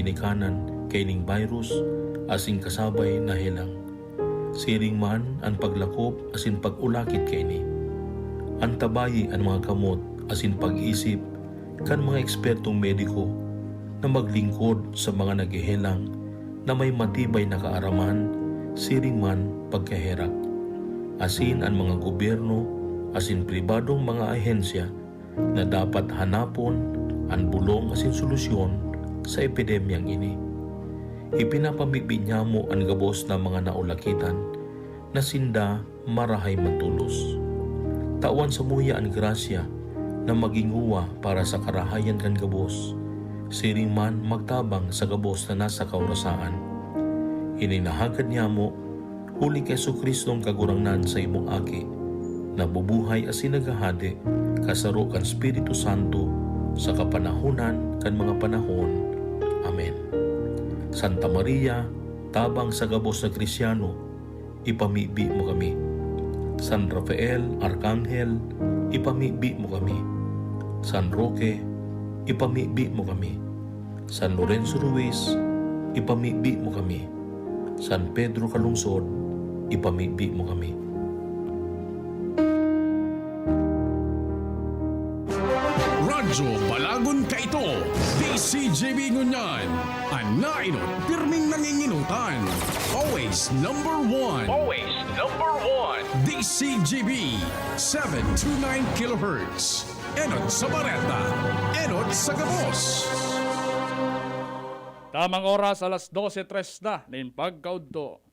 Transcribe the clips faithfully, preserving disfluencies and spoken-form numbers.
ginikanan kaining virus asin kasabay na helang. Siring man an paglakob asin pag-ulakit kaini. Antabayi an mga kamot asin pag-isip kan mga ekspertong mediko na maglingkod sa mga naghehelang na may matibay na kaaraman siring man pagkaherak, asin an mga gobyerno asin pribadong mga ahensya na dapat hanapon an bolong asin solusyon sa epidemyang ini. Ipinapamibi niyamo an gabos na mga naulakitan na sinda marahay man tolos. Tawan samuya an grasya na magin nguwa para sa karahayan kan gabos, siring man magtabang sa gabos na nasa kaorasaan. Ini nahagad niyamo huli ki Jesu-Cristo an Kagurangnan, saimong Aki, na bubuhay asin naghahade kasaro kan Espiritu Santo sa kapanahonan kan mga panahon. Amen. Santa Maria, tabang sa gabos na Kristiano, ipamibi mo kami. San Rafael, Arkanghel, ipamibi mo kami. San Roque, ipamibi mo kami. San Lorenzo Ruiz, ipamibi mo kami. San Pedro Calungsod, ipamibi mo kami. Radyo Balagon Kaito, D C G B ngunyan, an nainot, pirming nanginginotan. Always number one. Always number one. D C G B, seven two nine kilohertz. Enot sa bareta, enot sa gabos. Tamang oras, alas dose tres na nin pagkaudto.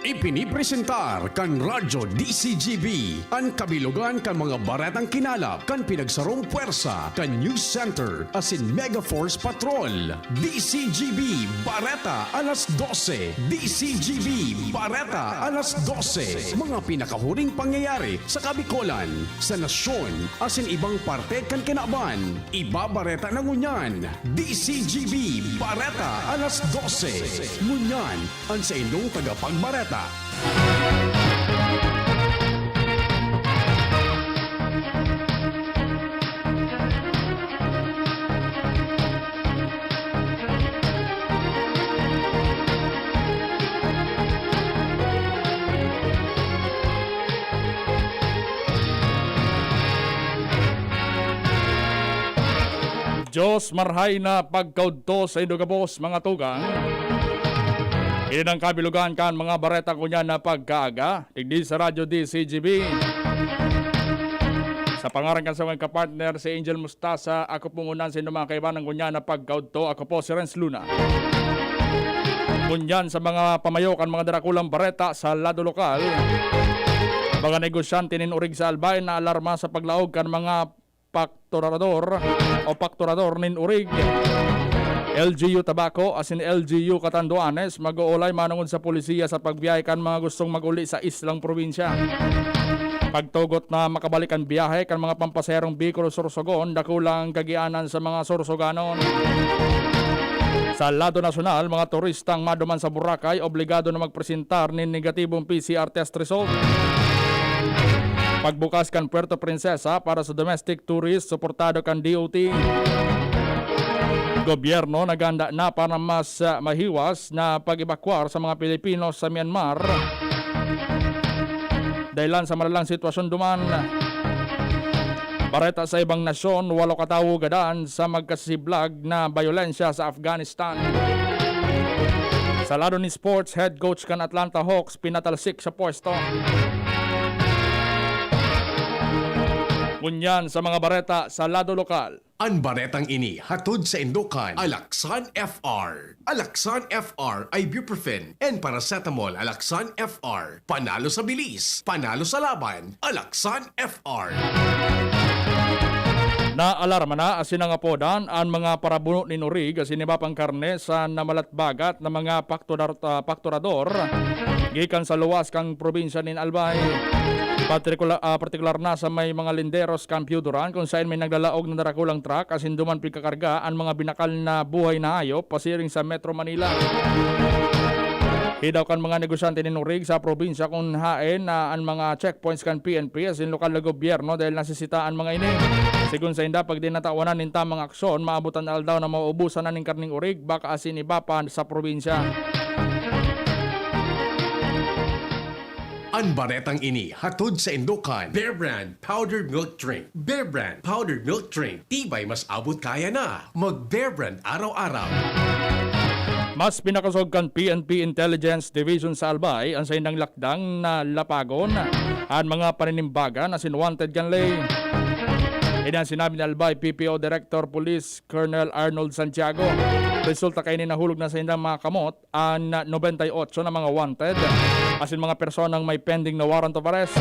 Ipinipresentar kan Radyo D C G B an kabilogan kan mga baretang kinalap kan pinagsarong pwersa kan News Center asin Mega Force Patrol. D C G B Bareta alas dose. D C G B Bareta alas dose. Mga pinakahuring pangyayari sa Kabikolan, sa nasyon, asin ibang parte kan kinaban. Ibabareta na ngunyan, D C G B Bareta alas dose. Ngunyan, an saindong tagapagbareta. Dios marhay na pagkaudto saindo gabos, mga tugang. Ini an kabilogan kan mga bareta ngunyan na pagkaaga, digdi sa Radyo D C G B. Sa pangaran kan sa mga kapartner, si Angel Mustasa, ako po ngunyan saindo mga kaibanan ngunyan na pagkaudto, ako po si Renz Luna. Ngunyan sa mga pamayo kan mga darakulang bareta sa lado lokal, mga negosyante nin Orig sa Albay naalarma sa paglaog kan mga pakturador o pakturador nin Orig, L G U Tabaco asin L G U Catanduanes mag-oolay manongod sa polisiya sa pagbiyahe kan mga gustong mag-uli sa islang probinsya. Pagtugot na makabalik an biyahe kan mga pampasaherong Bicol Sorsogon, dakulang kagianan sa mga Sorsoganon. Sa lado nasyonal, mga turistang maduman sa Boracay obligado na magpresentar nin negatibong P C R test result. Pagbukas kan Puerto Princesa para sa domestic tourist, suportado kan D O T. Gobyerno naghanda na para mas, ah, mahiwas na pag-ebakwar sa mga Pilipino sa Myanmar dahilan sa malalang sitwasyon duman. Bareta sa ibang nasyon, walo katawo gadan sa magkasiblag na bayolensya sa Afghanistan. Sa lado ni sports, head coach kan Atlanta Hawks pinatalsik sa pwesto. Ngunyan sa mga bareta sa lado lokal. An baretang ini hatod saindo kan Alaxan F R. Alaxan F R, ibuprofen and paracetamol. Alaxan F R, panalo sa bilis, panalo sa laban. Alaxan F R. Naalarma na asin nangapodan an mga parabuno nin orig asin iba pang karne sa namalatbagat na mga pakturar-, ah, pakturador gikan sa luwas kan probinsya nin Albay. Patrikula-, ah, partikular na sa may mga linderos kan Piyuduran, kung saen may naglalaog na darakulang truck asin duman pigkakarga an mga binakal na buhay na hayop pasiring sa Metro Manila. Hidaw kan mga negosyante nin orig sa probinsya kun haen na an mga checkpoints kan P N P asin lokal na gobyerno dahil nasisita an mga ini. Sigon sainda, pag di natawanan nin tamang aksyon, maabot an aldaw na mauubusan na nin karneng orig, baka asin iba pa sa probinsya. An baretang ini hatod saindo kan Bear Brand Powdered Milk Drink. Bear Brand Powdered Milk Drink, tibay mas abot kaya na. Mag Bear Brand araw-araw. Mas pinakosog kan P N P Intelligence Division sa Albay an saindang lakdang na lapagon an mga paninimbagan asin wanted kan ley. Ini an sinabi ni Albay P P O Director Police Colonel Arnold Santiago. Resulta kaini, nahulog na saindang mga kamot an nobenta y otso na mga wanted asin mga personang may pending na warrant of arrest.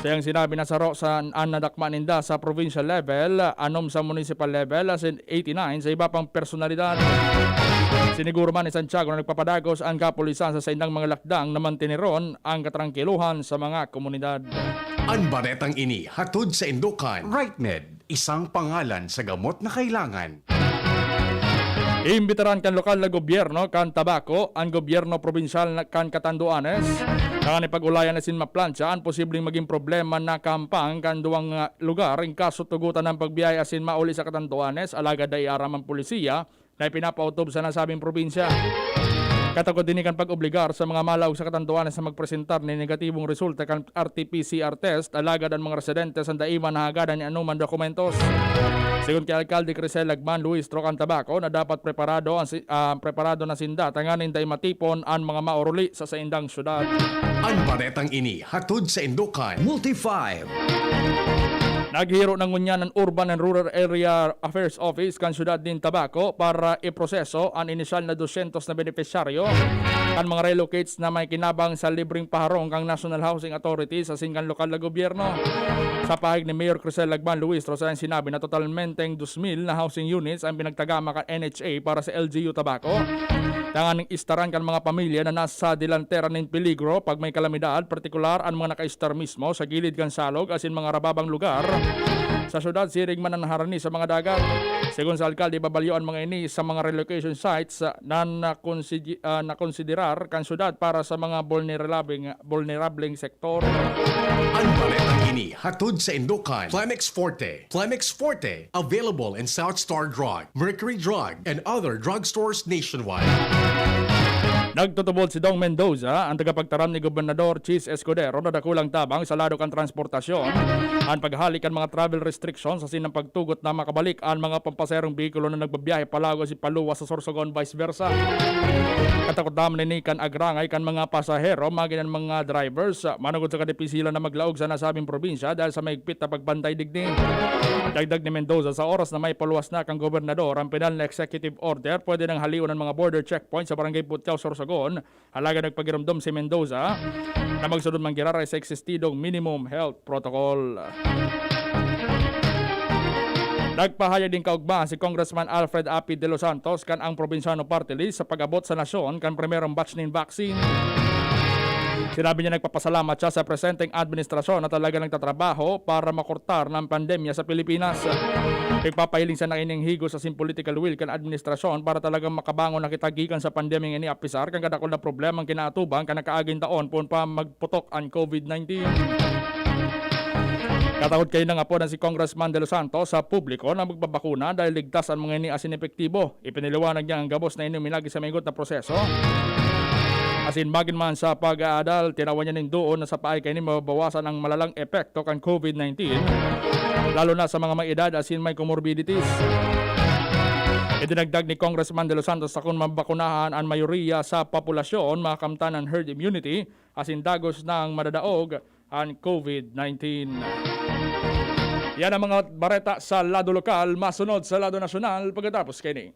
Sa iyang sinabi, nasaro sa an nadakma ninda sa provincial level, anom sa municipal level, asin eighty-nine sa iba pang personalidad. Siniguro man ni Santiago na nagpapadagos an kapulisan sa saindang mga lakdang na manteneron ang katrangkiluhan sa mga komunidad. An baretang ini hatod saindo kan Right Med, isang pangalan sa gamot na kailangan. Iimbitaran kan lokal na gobyerno kan Tabaco an gobyerno probinsyal na kan Catanduanes, tanganing pag-ulayan asin maplantsa an posibleng magin problema na kahampang kan duwang, ah, lugar in kaso tugotan an pagbiyahe asin mauli sa Catanduanes, alagad dai aram an polisiya na ipinapaotob sa nasabing probinsya. Katakod ini kan pag-obligar sa mga malaog sa Catanduanes na magpresentar nin negatibong resulta kan R T P C R test, alagad an mga residente sanda iba nahagadan nin anoman dokumentos. Sigon ki Alkalde Crisel Lagman Luistro kan Tabaco na dapat preparado an si-, ah, preparado na sinda tanganing dai matipon an mga maoruli sa saindang syudad. An baretang ini hatod saindo kan Multi five. Naghihiro na ngunyan an Urban and Rural Area Affairs Office kan syudad nin Tabaco para iproseso an inisyal na dosyentos na benepisyaryo kan mga relocates na may kinabang sa libreng paharong kan National Housing Authority asin kan lokal na gobyerno. Sa pahayag ni Mayor Crisel Lagman Luistro, sa iyang sinabi na totalmenteng dos mil na housing units ang pinagtagama kan N H A para sa L G U Tabaco, tanganing istaran kan mga pamilya na nasa delantera nin peligro pag may kalamidad, partikular an mga nakaistar mismo sa gilid kan salog asin mga rababang lugar sa syudad, siring man an harani sa mga dagat. Segun sa alkalde, ibabalyo an mga ini sa mga relocation sites na nakonsigi-, ah, nakonsiderar kan syudad para sa mga vulnerableng, vulnerableng sektor. An baretang ini hatod saindo kan Plemex Forte. Plemex Forte, available in South Star Drug, Mercury Drug, and other drugstores nationwide. Nagtutubod si Dong Mendoza, ang tagapagtaram ni Gobernador Chiz Escudero, na dakulang tabang sa lado kan transportasyon, an paghali kan mga travel restrictions asin an pagtugot na makabalik an mga pampasaherong behikulo na nagbabiyahe palaog asin paluwas sa Sorsogon, vice versa. Katakot naman ini kan agrangay kan mga pasahero, magin an mga drivers, manugod sa kadipisilan na maglaog sa nasabing probinsya dahil sa mahigpit na pagbantay digdi. Dagdag ni Mendoza, sa oras na may paluwas na kan gobernador ang pinal na executive order, pwede nang halion ang mga border checkpoint sa Barangay Butiao, Sorsogon. Alagad nagpagiromdom si Mendoza na magsunod man giraray sa eksistidong minimum health protocol. Nagpahayag nin kaugmahan si Congressman Alfred Api De Los Santos kan Ang Probinsyano Party List sa pag-abot sa nasyon kan primerong batch nin vaccine. Sinabi niya, nagpapasalamat siya sa presenteng administrasyon na talaga nagtatrabaho para makortar na ang pandemya sa Pilipinas. Nagpapahiling siya na ining higos asin political will kan administrasyon para talagang makabangon na kita gikan sa pandemyang ini, apisar kan kadakul na problemang kinaatubang kan nakaaging taon poon pa magputok an COVID nineteen. Katakod kaini, nangapod si Congressman De Los Santos sa publiko na magbabakuna dahil ligtas an mga ini asin epektibo. Ipinaliwanag niya ang gabos na ini uminagi sa maigot na proseso. Asin magin man sa pag-aadal, tinawan niya nin duon na sa paagi kaini mababawasan ang malalang epekto kan COVID nineteen, lalo na sa mga may edad asin may comorbidities. Idinagdag ni Congressman De Los Santos na kun mabakunahan an mayoriya sa populasyon, makamtan an herd immunity asin dagos nang madadaog an COVID nineteen. Yan ang mga bareta sa lado lokal. Masunod sa lado nasyonal pagkatapos kaini.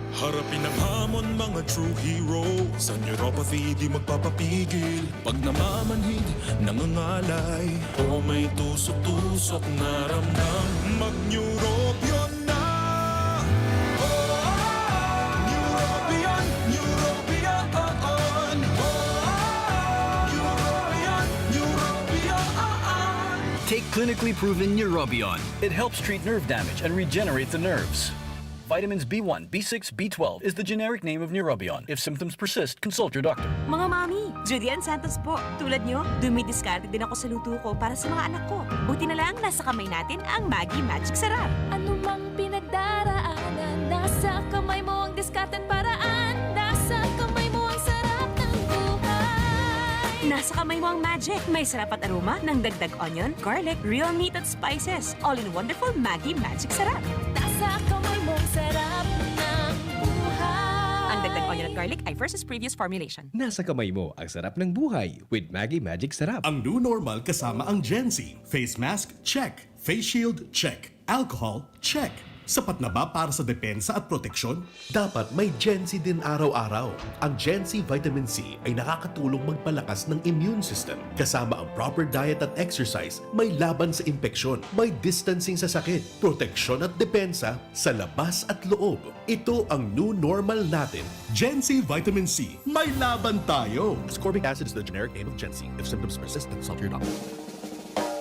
Harapin ang hamon, mga true heroes. Ang neuropathy di magpapapigil. Pag namamanhid, nangangalay, o may tusok-tusok na ramdam, mag-Neurobion na. Oh, Neurobion, Neurobion, oh, oh. Neurobion, Neurobion, oh, oh. Take clinically proven Neurobion. It helps treat nerve damage and regenerate the nerves. Vitamins B one, B six, B twelve is the generic name of Neurobion. If symptoms persist, consult your doctor. Mga mami, Judy Ann Santos po. Tulad nyo, dumidiskarte din ako sa luto ko para sa mga anak ko. Buti na lang, nasa kamay natin ang Maggi Magic Sarap. Anumang pinagdaraanan, nasa kamay mo ang diskarte at paraan. Nasa kamay mo ang sarap ng buhay. Nasa kamay mo ang magic. May sarap at aroma ng dagdag onion, garlic, real meat at spices. All in wonderful Maggi Magic Sarap. Nasa kamay mo ang sarap ng buhay. Ang dagdag onion at garlic ay versus previous formulation. Nasa kamay mo ang sarap ng buhay with Maggi Magic Sarap. Ang new normal kasama ang Gen Z. Face mask, check. Face shield, check. Alcohol, check. Sapat na ba para sa depensa at proteksyon? Dapat may Gen Z din araw-araw. Ang Gen Z Vitamin C ay nakakatulong magpalakas ng immune system. Kasama ang proper diet at exercise, may laban sa impeksyon, may distancing sa sakit, proteksyon at depensa sa labas at loob. Ito ang new normal natin. Gen Z Vitamin C, may laban tayo! Ascorbic acid is the generic name of Gen Z. If symptoms persist, consult your doctor.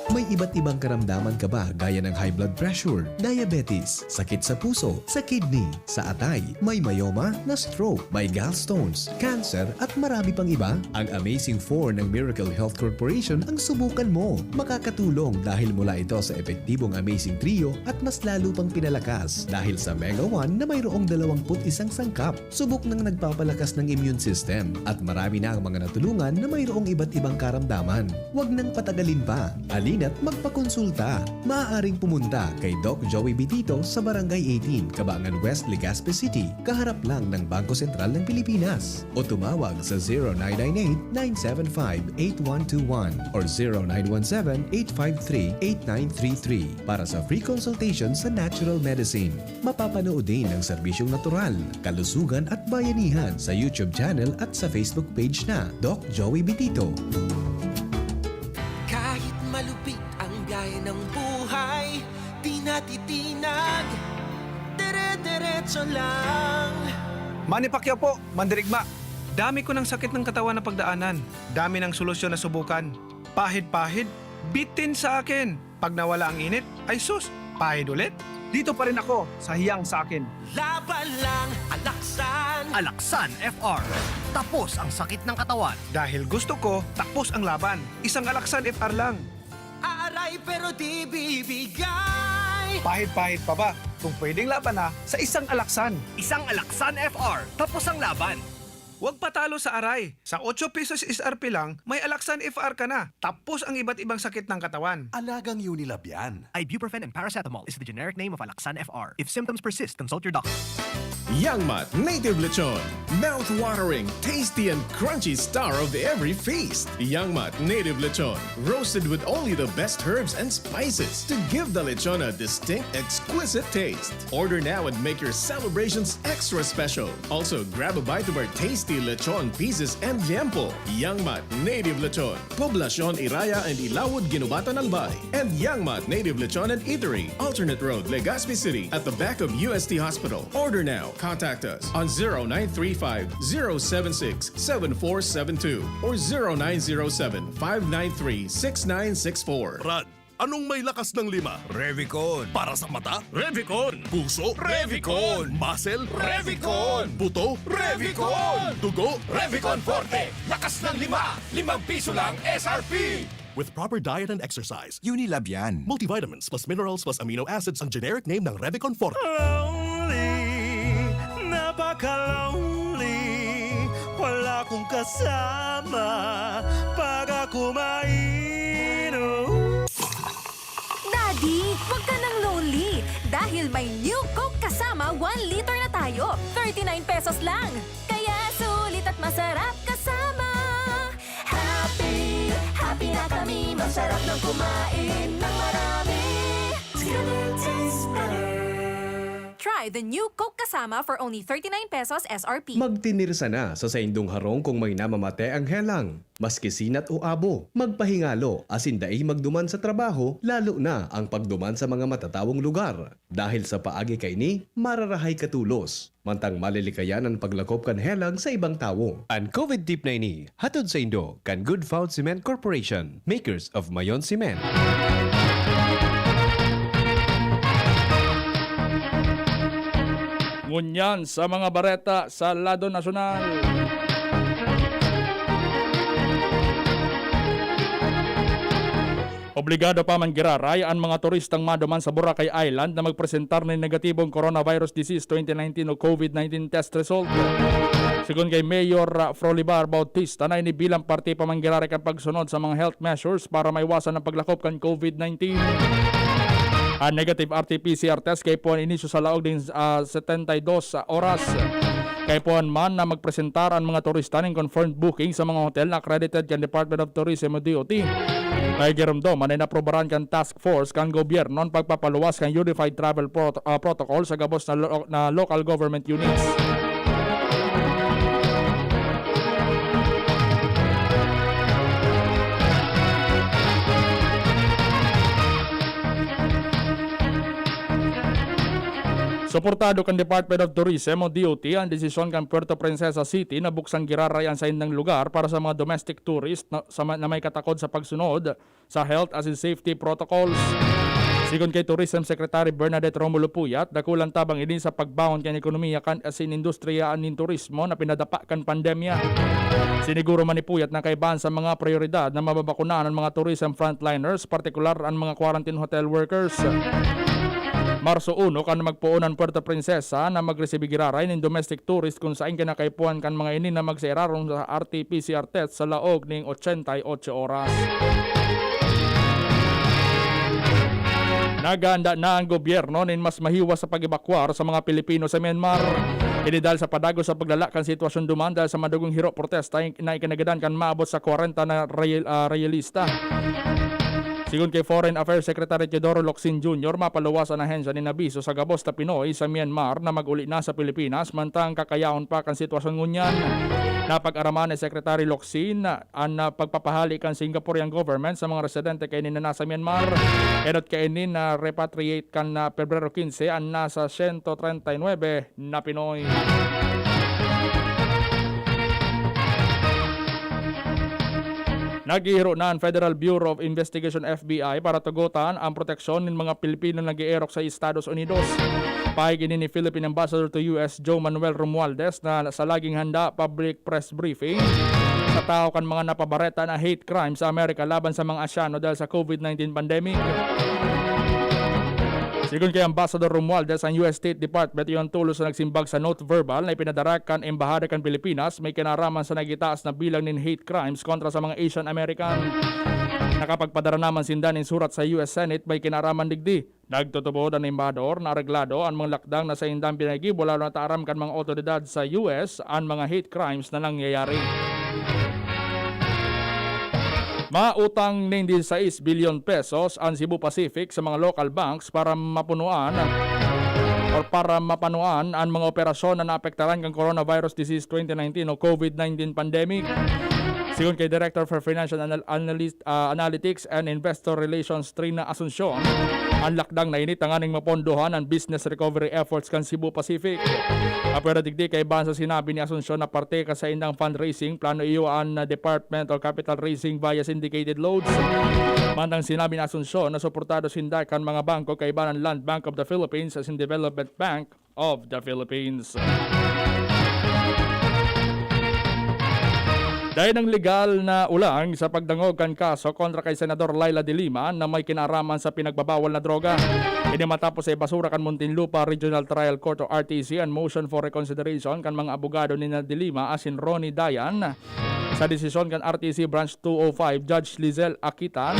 May iba't ibang karamdaman ka ba gaya ng high blood pressure, diabetes, sakit sa puso, sa kidney, sa atay, may myoma, na-stroke, may gallstones, cancer at marami pang iba? Ang Amazing four ng Miracle Health Corporation ang subukan mo. Makakatulong dahil mula ito sa epektibong Amazing Trio at mas lalo pang pinalakas dahil sa Mega one na mayroong dalawang put isang sangkap. Subok nang nagpapalakas ng immune system at marami na ang mga natulungan na mayroong iba't ibang karamdaman. Huwag nang patagalin pa. Halina't magpakonsulta. Maaaring pumunta kay Doc Joey Bitito sa Barangay eighteen, Cabangan West, Legazpi City, kaharap lang ng Bangko Sentral ng Pilipinas. O tumawag sa zero nine nine eight, nine seven five, eight one two one or zero nine one seven, eight five three, eight nine three three para sa free consultation sa natural medicine. Mapapanood din ang serbisyong natural, kalusugan at bayanihan sa YouTube channel at sa Facebook page na Doc Joey Bitito. Kahit malupit ang biyahe ng buhay, di natitinag, dire-diretso lang. Manny Pacquiao po, mandirigma. Dami ko ng sakit ng katawan na pagdaanan. Dami ng solusyon na subukan. Pahid-pahid, bitin sa akin. Pag nawala ang init, ay sus, pahid ulit. Dito pa rin ako sa hiyang sa akin. Laban lang, Alaksan. Alaksan F R. Tapos ang sakit ng katawan. Dahil gusto ko, tapos ang laban. Isang Alaksan F R lang. Aaray pero di bibigay. Pahid-pahid pa ba? Kung pwedeng laban na sa isang Alaksan. Isang Alaksan F R. Tapos ang laban. Huwag patalo sa aray. Sa otso pesos S R P lang, may Alaksan F R ka na. Tapos ang iba't ibang sakit ng katawan. Alagang Unilab yan. Ibuprofen and paracetamol is the generic name of Alaksan F R. If symptoms persist, consult your doctor. Yangmat Native Lechon. Mouth-watering, tasty and crunchy star of every feast. Yangmat Native Lechon. Roasted with only the best herbs and spices to give the lechon a distinct, exquisite taste. Order now and make your celebrations extra special. Also, grab a bite of our tasty lechon pieces and liempo. Yangmat Native Lechon. Poblacion Iraya and Ilawod, Guinobatan, Albay. And Yangmat Native Lechon and Eatery, Alternate Road, Legazpi City, at the back of U S T Hospital. Order now. Contact us on zero nine three five, zero seven six, seven four seven two or zero nine zero seven, five nine three, six nine six four. Brad, anong may lakas ng lima? Revicon. Para sa mata? Revicon. Puso? Revicon. Muscle? Revicon. Buto? Revicon. Dugo? Revicon Forte. Lakas ng lima. Limang piso lang S R P. With proper diet and exercise. Unilab yan. Multivitamins plus minerals plus amino acids ang generic name ng Revicon Forte. Lonely, napaka-lonely. Wala kong kasama pag ako mainom. Daddy, wag ka nang lonely dahil may New Coke Kasama one liter na tayo. Thirty-nine pesos lang. Kaya sulit at masarap kasama. Happy, happy na kami. Masarap ng kumain ng marami. It's gonna taste better. Try the New Coke Kasama for only thirty-nine pesos S R P. Magtinirsa na sa saindong harong kung may namamate ang helang. Maski sinat o abo, magpahingalo asin dai magduman sa trabaho, lalo na ang pagduman sa mga matatawong lugar. Dahil sa paagi kaini, mararahay ka tolos. Mantang malilikayan an paglakop kan helang sa ibang tawo. An COVID tip na ini, hatod saindo kan Good Found Cement Corporation, makers of Mayon Cement. Ngunyan sa mga bareta sa lado nasyonal. Obligado pa man giraray an mga turistang maduman sa Boracay Island na magpresentar nin negatibong coronavirus disease twenty nineteen o COVID nineteen test result. Sigon kay Mayor, ah, Frolibar Bautista, na ini bilang parte pa man giraray kan pagsunod sa mga health measures para maiwasan ang paglakop kan COVID nineteen. Ang negative R T P C R test kaipuhan inisyu sa laog nin, ah, setenta y dos oras. Kaipuhan man na magpresentar ang mga turista nin confirmed booking sa mga hotel na accredited kan Department of Tourism o D O T. Nagiromdom man na inaprobaran kan task force kan gobyerno ang pagpapaluwas kan Unified Travel Prot-, ah, Protocol sa gabos na lo-, na local government units. Suportado kan Department of Tourism o D O T ang desisyon kan Puerto Princesa City na buksang giraray an saindang lugar para sa mga domestic tourist na, sa ma-, na may katakod sa pagsunod sa health as in safety protocols. Sigon kay Tourism Secretary Bernadette Romulo Puyat, dakulang tabang ini sa pagbangon kan ekonomiya kan asin industriya nin turismo na pinadapa kan pandemya. Siniguro man ni Puyat na kaibahan sa mga prioridad na mababakunahan ang mga tourism frontliners, partikular an mga quarantine hotel workers. Marso uno kan magpoon an Puerto Princesa na magresibi giraray nin domestic tourist, kun saen kinakaipuhan kan mga ini na magsairarom sa R T P C R test sa laog ning ochenta y ocho oras. Naghahanda na ang gobyerno nin mas mahiwas sa pag-ebakwar sa mga Pilipino sa Myanmar. Ini dahil sa padagos sa paglala kan sitwasyon duman dahil sa madugong hiro protesta na ikinagadan kan maabot sa kwarenta na rayel-, ah, rayelista. Sigon kay Foreign Affairs Secretary Teodoro Locsin Junior, mapaluwas an ahensya nin abiso sa gabos na Pinoy sa Myanmar na mag-uli na sa Pilipinas, mantang kakayahon pa kan sitwasyon ngunyan. Napag-araman ni Secretary Locsin an, ah, pagpapahali kan Singaporean government sa mga residente kaini na nasa Myanmar, enot kaini na repatriate kan, ah, Pebrero quince an nasa sento treinta y nuebe na Pinoy. Naghihiro na an Federal Bureau of Investigation, F B I, para tugotan ang proteksyon nin mga Pilipino na nag-eerok sa Estados Unidos. Pahayag ini ni Philippine Ambassador to U S Joe Manuel Romualdez na sa Laging Handa public press briefing sa tahaw kan mga napabareta na hate crime sa Amerika laban sa mga Asyano dahil sa COVID nineteen pandemic. Sigon kay Ambassador Romualdez, ang U S State Department iyo an tolos na nagsimbag sa note verbal na ipinadara kan Embahada kan Pilipinas may kinaraman sa nagitaas na bilang nin hate crimes kontra sa mga Asian American. Nakapagpadara naman sinda nin surat sa U S Senate may kinaraman digdi. Nagtutubod an Embahador na areglado an mga lakdang na saindang pinagibo, lalo na ta aram kan mga awtoridad sa U S an mga hate crimes na nangyayari. Mautang nin dieciséis bilyon pesos an Cebu Pacific sa mga local banks para mapunuan or para mapanuan an mga operasyon na naapektaran kan coronavirus disease twenty nineteen o COVID nineteen pandemic. Sigon kay Director for Financial Anal-, Analyst, ah, Analytics and Investor Relations, Trina Asuncion, ang lakdang na ini tanganing mapondohan ang business recovery efforts kan Cebu Pacific. Apwera digdi, kaibahan sa sinabi ni Asuncion na parte ka saindang fundraising, plano iyo an, ah, department or capital raising via syndicated loans. Mantang sinabi ni Asuncion na suportado sinda kan mga bangko kaiba an Land Bank of the Philippines asin Development Bank of the Philippines. Dai nang legal na olang sa pagdangog kan kaso kontra kay Senador Leila de Lima na may kinaaraman sa pinagbabawal na droga. Ini matapos sa ibasura kan Muntinlupa Regional Trial Court o R T C an motion for reconsideration kan mga abogado ni na de Lima asin Ronnie Dayan sa desisyon kan R T C Branch two oh five Judge Lizelle Akitan.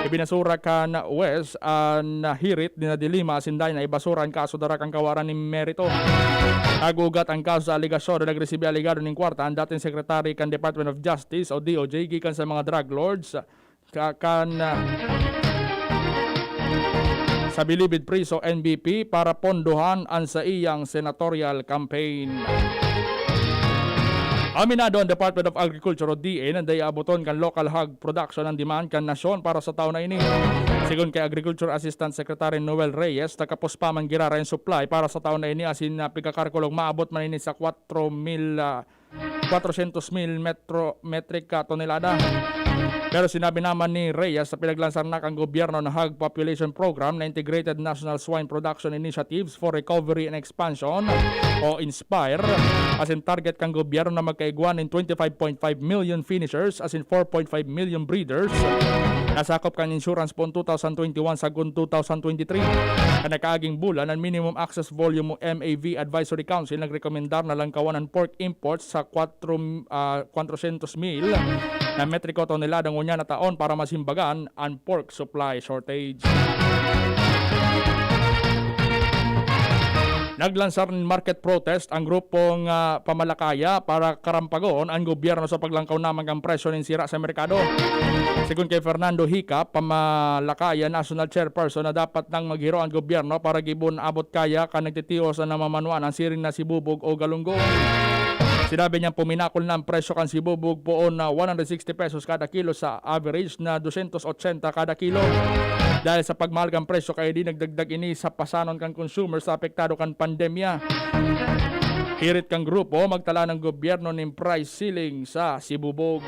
Ibinasura kan huwes an hirit ni na de Lima asin Dayan na ibasura an kaso dara kan kawaran nin merito. Nag-ugat an kaso sa alegasyon na nagresibi alegado nin kwarta an dating sekretary kan Department of Justice o D O J gikan sa mga drug lords ka-, kan, ah, sa Bilibid Priso, N B P, para pondohan an saiyang senatorial campaign. Aminado ang Department of Agriculture o D A na dai abuton kan local hog production ang demand kan nasyon para sa taon na ini. Sigon kay Agriculture Assistant Secretary Noel Reyes, nakapos pa man giraray an supply para sa taon na ini asin, ah, pigkakalkulong maabot man ini sa kwatro mil, ah, kwatrosyentos mil metro, metric ka tonelada. Pero sinabi naman ni Reyes sa pinaglansar na kan gobyerno na Hog Population Program na Integrated National Swine Production Initiatives for Recovery and Expansion o INSPIRE, asin target kan gobyerno na magkaigwa nin twenty-five point five million finishers asin four point five million breeders na sakop kan insurance poon two thousand twenty-one sagkod two thousand twenty-three. Kan nakaaging bulan, an Minimum Access Volume o M A V Advisory Council nagrekomendar na langkawan an pork imports sa kwatro, ah, kwatrosyentos mil na metriko tonelada ngunyan na taon para masimbagan an pork supply shortage. Naglansar nin market protest ang grupong, ah, Pamalakaya para karampagon an gobyerno sa paglangkaw naman kan presyo nin sira sa merkado. Sigon kay Fernando Hicap, Pamalakaya National Chairperson, na dapat nang maghiro an gobyerno para gibo an abot kaya kan nagtitios na mamanuan an siring na sibubog o galunggong. Sinabi niyang puminakol na ang presyo kan sibubog poon na one hundred sixty pesos kada kilo sa average na dosyentos otsenta kada kilo. Dahil sa pagmahal kan presyo, kaya di nagdagdag ini sa pasanon kan consumer sa apektado kan pandemya. Hirit kan grupo, magtala ng gobyerno nin price ceiling sa sibubog.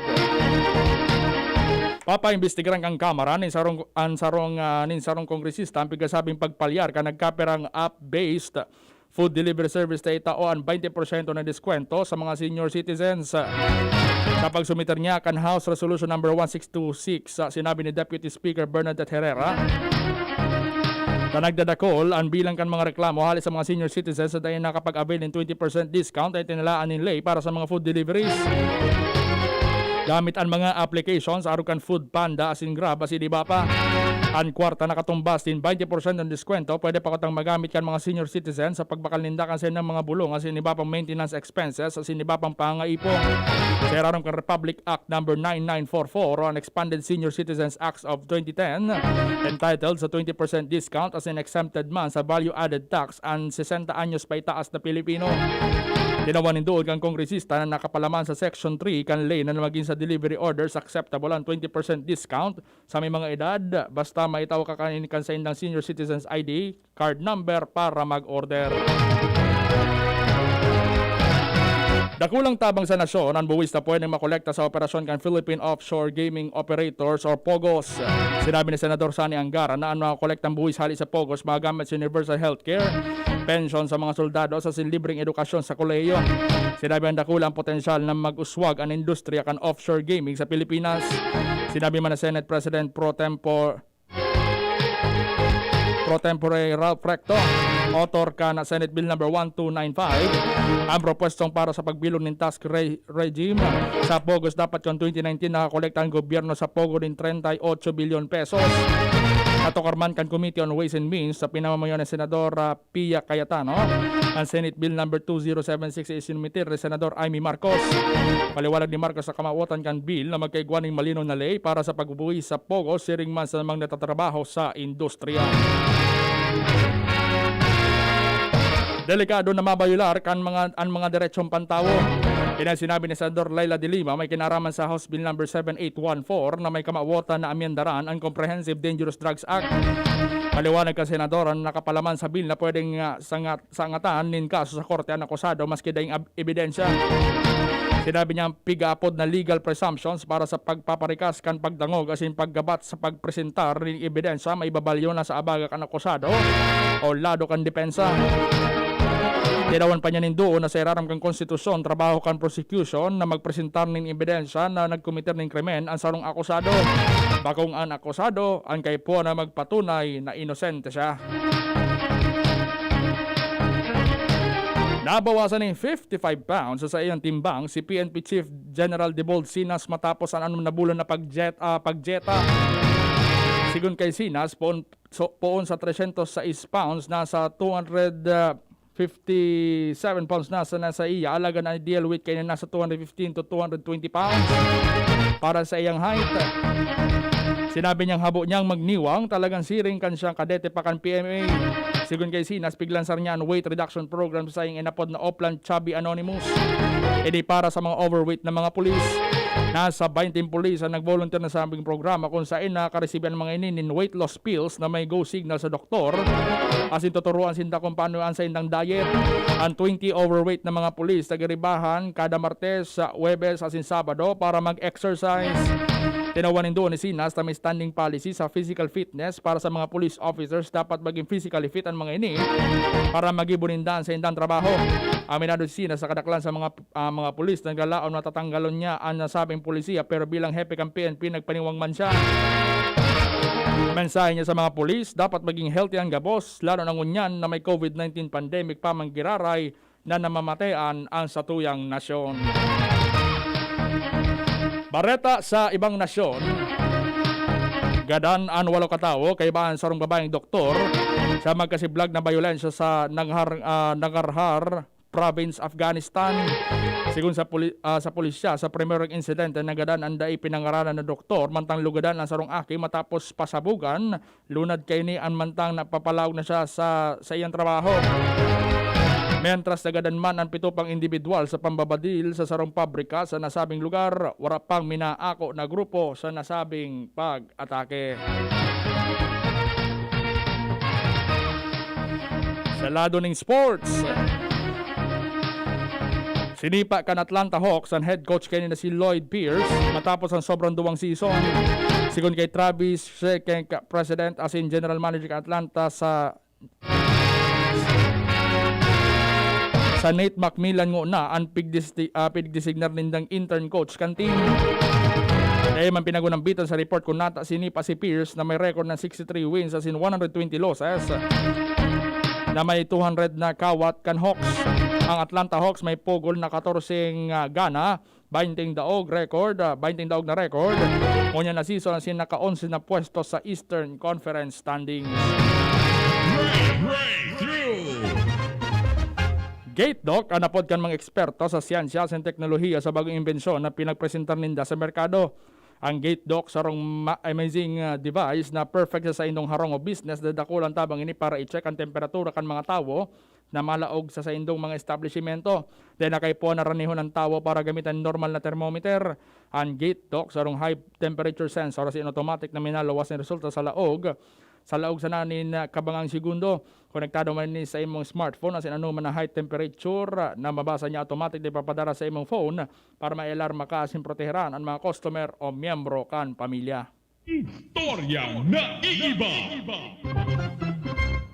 Papaimbestigaran kan Kamara nin sarong, an sarong, ah, nin sarong kongresista ang pigasabing pagpalyar kan nagkaperang app-based food delivery service na itao an twenty porsyento na diskwento sa mga senior citizens. Sa pagsumiter niya kan House Resolution Number one six two six, ah, sinabi ni Deputy Speaker Bernadette Herrera na nagdadakol an bilang kan mga reklamo hali sa mga senior citizens na dai nakapag-avail nin twenty percent discount na itinalaan nin ley para sa mga food deliveries. Gamit an mga applications arog kan Food Panda asin Grab asin iba pa. An kwarta nakatumbas nin twenty porsyento diskwento pwede pa kutang magamit kan mga senior citizens sa pagbakal ninda kan saindang mga bulong asin iba pang maintenance expenses asin iba pang pangaipon. Sa irarom kan Republic Act Number nine nine four four o an Expanded Senior Citizens Acts of twenty ten, entitled sa twenty percent discount asin exempted man sa value-added tax an sesenta anyos paitaas na Pilipino. Tinawan nin duod kan kongresista na nakapalaman sa Section three kan ley na magin sa delivery orders acceptable an twenty percent discount sa may mga edad, basta maitao kakaini kan saindang Senior Citizens I D card number para mag-order. Dakulang tabang sa nasyon an buwis na pwedeng makolekta sa operasyon kan Philippine Offshore Gaming Operators or POGOs. Sinabi ni Senador Sonny Angara na an mga kolektang buwis hali sa POGOs magagamit sa universal healthcare, pensyon sa mga soldado sa libreng edukasyon sa kolehiyo. Sinabi ang dakula ang potensyal na mag-uswag an industriya kan offshore gaming sa Pilipinas. Sinabi man ni Senate President Pro Tempore Pro Tempore Ralph Recto, author kan Senate Bill number one two nine five, ang propwestong para sa pagbilog nin tax re-, regime sa POGOs. Dapat kan twenty nineteen nakakolekta ang gobyerno sa POGO nin treinta y ocho bilyon pesos. Natukar man kan Committee on Ways and Means sa pinamamayo ni Senador, ah, Pia Cayetano, ang Senate Bill number two zero seven six isinumitir ni Senador Imee Marcos. Paliwanag ni Marcos sa kamawotan kan bill na magkaigwa nin malinaw na ley para sa pagbubuhis sa POGO siring man sa mga nagtatrabaho sa industriya. Delikado na mabayular kan mga, an mga deretsong pantawo. Yan ang sinabi ni Senador Leila de Lima, may kinaraman sa House Bill number seven eight one four na may kamawotan na amyendaran ang Comprehensive Dangerous Drugs Act. Paliwanag kan senadora na nakapalaman sa bill na pwedeng, ah, sangat-, sangatan nin kaso sa korte an akusado maski daing ab-, ebidensya. Sinabi niya ang pigaapod na legal presumptions para sa pagpaparikas kan pagdangog asin paggabat sa pagpresentar nin ebidensya maibabalyo na sa abaga kan akusado o lado kan depensa. Tinawan pa niya nin duon na sa irarom kan konstitusyon, trabaho kan prosecution na magpresentar nin ebidensya na nagkometer nin krimen an sarong akusado, bakong an akusado an kaipuhan na magpatunay na inosente siya. Nabawasan nin fifty-five pounds sa saiyang timbang si P N P Chief General Debold Sinas matapos an anom na bulan na pagjet-, ah, pagdieta. Sigon kay Sinas, poon, so, poon sa tresyentos sais pounds, nasa two hundred, ah, fifty-seven pounds na sa nasa iya, alagad an ideal weight kaya nasa two hundred fifteen to two hundred twenty pounds para sa iyang height. Sinabi niyang habo niyang magniwang, talagang siring kan siyang kadete pa kan P M A. Sigon kay Sinas, piglansar niya an weight reduction program sa saiyang inapod na Oplan Chubby Anonymous. Ini para sa mga overweight na mga pulis. Nasa baynte pulis ang nag-volunteer na sa sabing programa, kung saen nakaresibi an mga ini nin weight loss pills na may go signal sa doktor, asin tuturuan sinda kung paano an saindang diet. An twenty overweight na mga pulis nag-iribahan kada Martes, sa Huwebes asin Sabado para mag-exercise. Tinawan nindo ni Sinas na may standing policy sa physical fitness para sa mga police officers. Dapat maging physically fit an mga ini para magibo ninda an saindang trabaho. Aminado si Sinas sa kadaklan sa mga ah, mga pulis na naglalaom na tatanggalon niya an nasabing polisiya, pero bilang hepe kan P N P, nagpaniwang man siya. Mensahe niya sa mga pulis, dapat maging healthy ang gabos, lalo na ngunyan na may COVID nineteen pandemic pa man giraray na namamatean ang satuyang nasyon. Bareta sa ibang nasyon, gadan an walo katawo kaiba an sarong babaeng doktor sa magkasiblag na bayolensya sa Nanghar-, ah, Nangarhar Province, Afghanistan. Sigon sa puli-, ah, sa pulisya, sa primerong insidente, nagadan an dai pinangaranan na doktor, mantang lugadan an sarong aki matapos pasabogan. Lunad kaini an mantang napapalaog na siya sa, sa iyang trabaho. Mientras nagadan man an pito pang indibidwal sa pambabadil sa sarong pabrika sa nasabing lugar, wara pang minaako na grupo sa nasabing pag-atake. Sa lado ning sports, sinipa kan Atlanta Hawks an head coach kaini na si Lloyd Pierce matapos an sobrang duwang season. Sigon kay Travis Schlenk, president asin general manager kan Atlanta sa Sa Nate McMillan ngona an pigdesti-, ah, pigdesignar nindang intern coach kan team. Dai man pinagunambitan sa report kun nata sinipa si Pierce na may record na sixty-three wins asin one hundred twenty losses, na may two hundred na kawat kan Hawks. Ang Atlanta Hawks may pugol na katorseng, ah, gana, bainteng daog record, ah, bainteng daog na record. Ngunyan na season, asin naka-onse na pwesto sa Eastern Conference standings. Break, break, through. Gate Doc, an apod kan mga eksperto sa siyensya asin teknolohiya sa bagong imbensyon na pinagpresentar ninda sa merkado. Ang Gate Doc, sarong ma-, amazing, ah, device na perfect sa saindong harong o business, dadakulan tabang ini para i-check an temperatura kan mga tawo na malaog sa saindong mga establisimento. Dai na kaipuhan na ranihon an tawo para gamitan normal na thermometer. An Gate Doc, sarong high temperature sensor, asin automatic na minaluwas na resulta sa laog. Sa laog sana nin kabangang segundo, konektado man ini sa imong smartphone asin anoman na high temperature na mabasa niya, automatic na ipapadara sa imong phone para maialarma ka asin proteheran an mga customer o miyembro kan pamilya. Istoryang naiiba.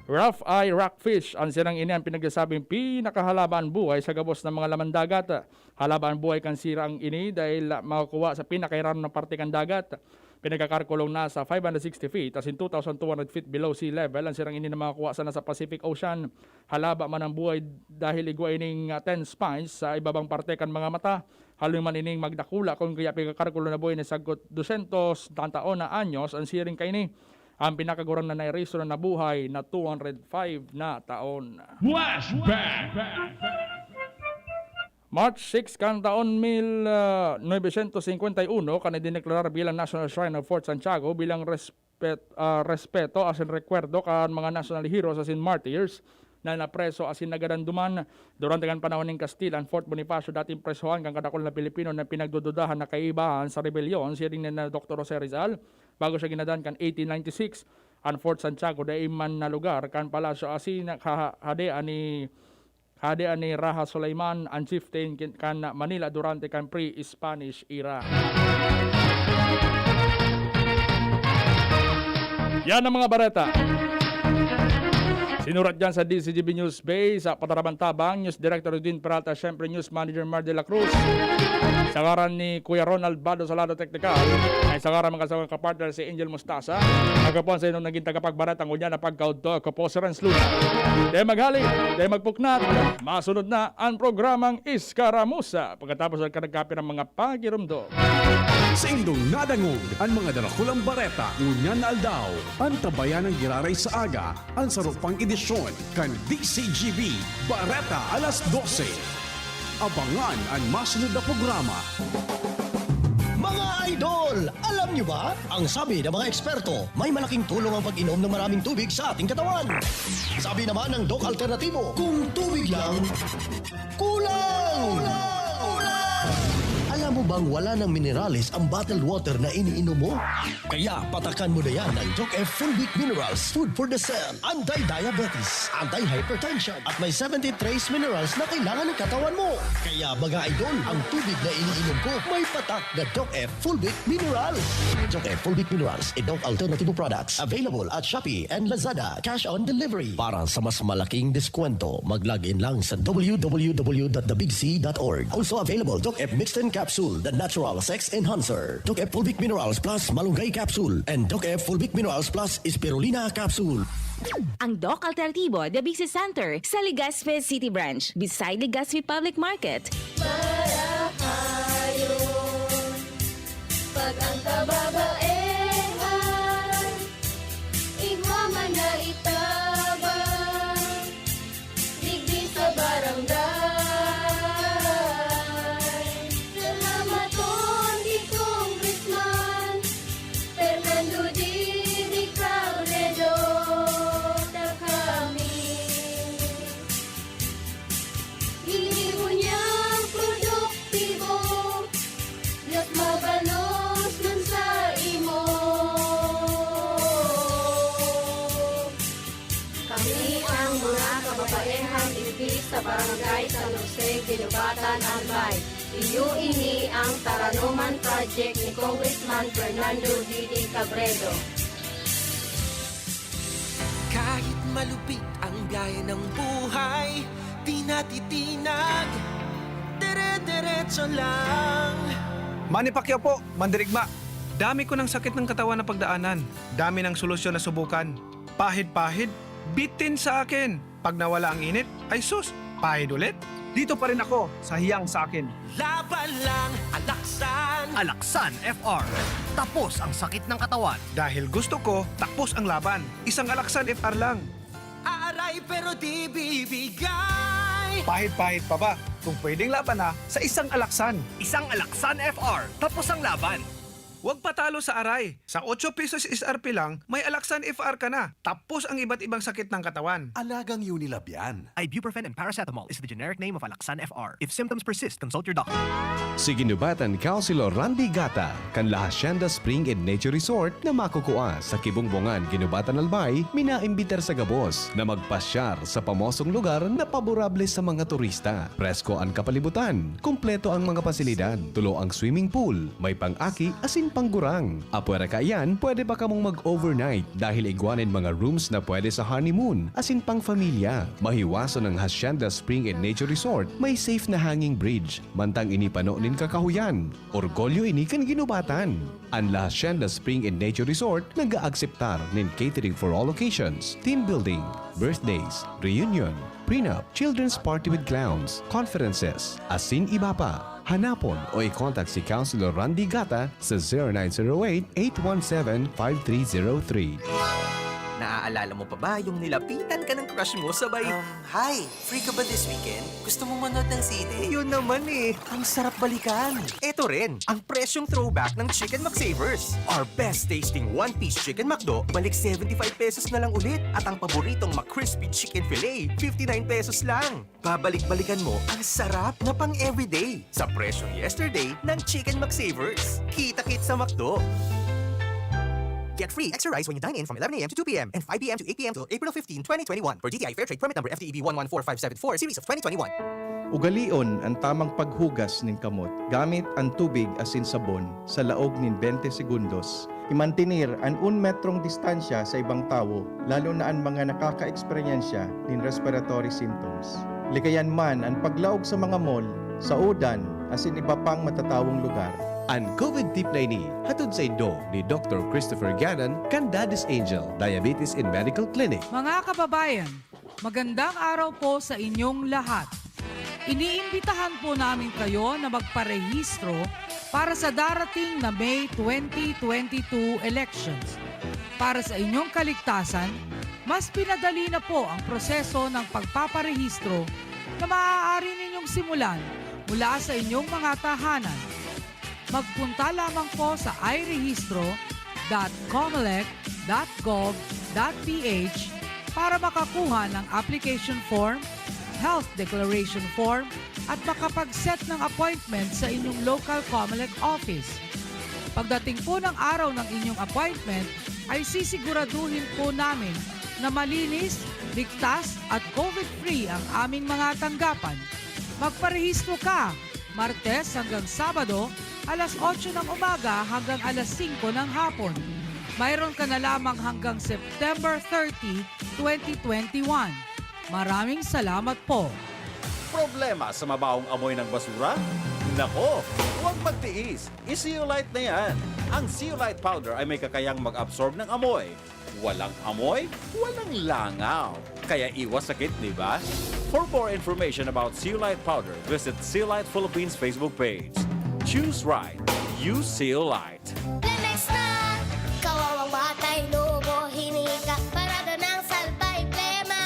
Rough eye rockfish, an sirang ini an pinagsasabing pinakahalaba an buhay sa gabos na mga laman dagat. Halaba an buhay kan sirang ini dahil makukuha sa pinakahirarom na parte kan dagat. Pinagkakalkulong nasa five hundred sixty feet, asin two thousand two hundred feet below sea level, an sirang ini na makukuha sana sa Pacific Ocean. Halaba man an buhay dahil igwa ining, ah, ten spines sa ibabang parte kan mga mata. Haloy man ining magdakula, kun kaya pigkakalkulo na buhay na sagkod dosyentos na taon na anyos an siring kaini. Ang pinakagurang na nairiso na nabuhay na two hundred five na taon. Flashback! March six kan taon mil, ah, novecientos cincuenta y uno, kan idineklara bilang National Shrine of Fort Santiago bilang respet-, ah, respeto asin rekwerdo kan mga national heroes asin martyrs na napreso asin nagadan duman. Durante kan panahon nin Castilla, an Fort Bonifacio, dating presohan kan kadakul na Pilipino na pinagdududahan na kaibahan sa rebelyon, siring ni na Doktor Jose Rizal, bago siya ginadan kan eighteen ninety-six. An Fort Santiago dai man na lugar kan palasyo asin kaha-, hadean ni, hadean ni Raja Sulaiman, an chieftain kin-, kan Manila durante kan pre-Spanish era. Yan ang mga bareta. Sinurat dyan sa D C G B News Base, sa Patarabantabang, News Director Edwin Peralta, syempre News Manager Mar de la Cruz. Sa ngaran ni Kuya Ronald Bado sa lado teknikal, ay sa ngaran mga sa mga kapartner si Angel Mustasa. Ako po ang sa inyong naging tagapagbareta ngunyan na pagkaudto. Ako po si Renz Luna. Dahil maghali, dahil magpuknat, masunod na ang programang Iskaramusa. Pagkatapos ang kanagkape ng mga pagirumdo. Sa indong nadangog, ang mga darakulang bareta ngunyan na aldaw. Antabayan ang giraray sa aga, ang sarupang edisyon kan D C G B Bareta alas dose. Abangan ang masunod na programa. Mga idol, alam nyo ba? Ang sabi ng mga eksperto, may malaking tulong ang pag-inom ng maraming tubig sa ating katawan. Sabi naman ng Doc Alternatibo, kung tubig lang, kulang! Alam mo bang wala ng minerales ang bottled water na iniinom mo? Kaya patakan mo na yan ng Doc F Fulvic Minerals Food for the Cell. Anti-diabetes, anti-hypertension, at may seventy trace minerals na kailangan ng katawan mo. Kaya, mga idol, ang tubig na iniinom ko may patak na Doc F Fulvic Minerals. Doc F Fulvic Minerals, a Doc Alternativo products. Available at Shopee and Lazada. Cash on delivery. Para sa mas malaking deskwento, mag-log in lang sa w w w dot the big c dot org. Also available, Doc F Mixten Capsule, the natural sex enhancer. Doc F Fulvic Minerals Plus Malunggay Capsule, and Doc F Fulvic Minerals Plus Spirulina Capsule. Ang Doc Alternativo, The Big C Center, sa Legazpi City Branch, beside Legazpi Public Market. Marahayon, pag ang kababaehan, igwa man na itabang, digdi sa barangay. Salamaton ki Congressman Fernando Didi Cabredo, ta kami ginibo niyang produktibo, mas mabalos man sa imo. Kami ang mga kababaehan digdi sa Barangay San Jose, Guinobatan, Albay. Iyo ini ang Taranoman Project ni Congressman Fernando Didi Cabredo. Kahit malupit ang biyahe ng buhay, di natitinag, dire-diretso lang. Manny Pacquiao po, mandirigma. Dami ko ng sakit ng katawan na pagdaanan. Dami ng solusyon na subukan. Pahid-pahid, bitin sa akin. Pag nawala ang init, ay sus, pahid ulit. Dito pa rin ako sa hiyang sa akin. Laban lang, Alaksan. Alaksan F R. Tapos ang sakit ng katawan. Dahil gusto ko, tapos ang laban. Isang Alaksan F R lang. Aaray pero di bibigay. Pahid-pahid pa ba? Kung pwedeng laban na, sa isang Alaksan. Isang Alaksan F R, tapos ang laban. Huwag patalo sa aray. Sa otso pesos S R P lang, may Alaksan F R ka na. Tapos ang iba't ibang sakit ng katawan. Alagang Unilab yan. Ibuprofen and paracetamol is the generic name of Alaxan F R. If symptoms persist, consult your doctor. Si Ginubatan Councilor Randy Gata, kan La Hacienda Spring and Nature Resort na makukua sa Kibongbongan, Ginubatan, Albay, minaimbitar sa gabos na magpasyar sa pamosong lugar na paborable sa mga turista. Presko an kapalibutan, kumpleto ang mga pasilidad, tulo ang swimming pool, may pang-aki asin panggurang. Apwera kaiyan, pwede pa kamong mag-overnight dahil igwa nin mga rooms na pwede sa honeymoon asin pang-familia. Mahiwason ang Hacienda Spring and Nature Resort, may safe na hanging bridge, mantang ini pano nin kakahuyan. Orgulyo ini kan Ginubatan. An La Hacienda Spring and Nature Resort nag-aakseptar nin catering for all occasions, team building, birthdays, reunion, prenup, children's party with clowns, conferences, asin iba pa. Hanapon o i-contact si Councilor Randy Gata sa zero nine zero eight, eight one seven, five three zero three. Naaalala mo pa ba yung nilapitan ka ng crush mo sabay, Um, hi! Free ka ba this weekend? Gusto mo manood ng sine? Yun naman eh! Ang sarap balikan! Eto rin, ang presyong throwback ng Chicken McSavers. Our best tasting one-piece Chicken McDo, balik seventy-five pesos na lang ulit. At ang paboritong McCrispy Chicken Fillet, fifty-nine pesos lang. Babalik-balikan mo ang sarap na pang-everyday sa presyong yesterday ng Chicken McSavers. Kita-kit sa McDo! Get free extra rice when you dine in from eleven a m to two p m and five p m to eight p m till April fifteen, twenty twenty-one. For D T I Fair Trade Permit Number F D E B one one four five seven four, Series of twenty twenty-one. Ugalion an tamang paghugas nin kamot gamit an tubig asin sabon sa laog nin bente segundos. Imantener an un metrong distansya sa ibang tawo, lalo na an mga nakakaeksperyensya nin respiratory symptoms. Likayan man an paglaog sa mga mall, saodan, asin iba pang matatawong lugar. An COVID tip na ini hatod saindo ni Doktor Christopher Gannon kan Daddy's Angel Diabetes and Medical Clinic. Mga kababayan, magandang araw po sa inyong lahat. Iniimbitahan po namin kayo na magparehistro para sa darating na May twenty twenty-two elections. Para sa inyong kaligtasan, mas pinadali na po ang proseso ng pagpaparehistro na maaari ninyong simulan mula sa inyong mga tahanan. Magpunta lamang po sa i rehistro dot comelec dot gov dot ph para makakuha ng application form, health declaration form at makapag-set ng appointment sa inyong local Comelec office. Pagdating po ng araw ng inyong appointment, ay sisiguraduhin po namin na malinis, ligtas at covid-free ang aming mga tanggapan. Magparehistro ka Martes hanggang Sabado, alas otso ng umaga hanggang alas singko ng hapon. Mayroon ka na lamang hanggang September thirty, twenty twenty-one. Maraming salamat po. Problema sa mabahong amoy ng basura? Nako, huwag magtiis. I-Zeolite na yan. Ang Zeolite Powder ay may kakayang mag-absorb ng amoy. Walang amoy, walang langaw. Kaya iwas sakit, di ba? For more information about Zeolite Powder, visit Zeolite Philippines Facebook page. Choose right. Use Zeolite. Lemex na! Kawawang batay, lobo, hinika, parada ng salbay, plema.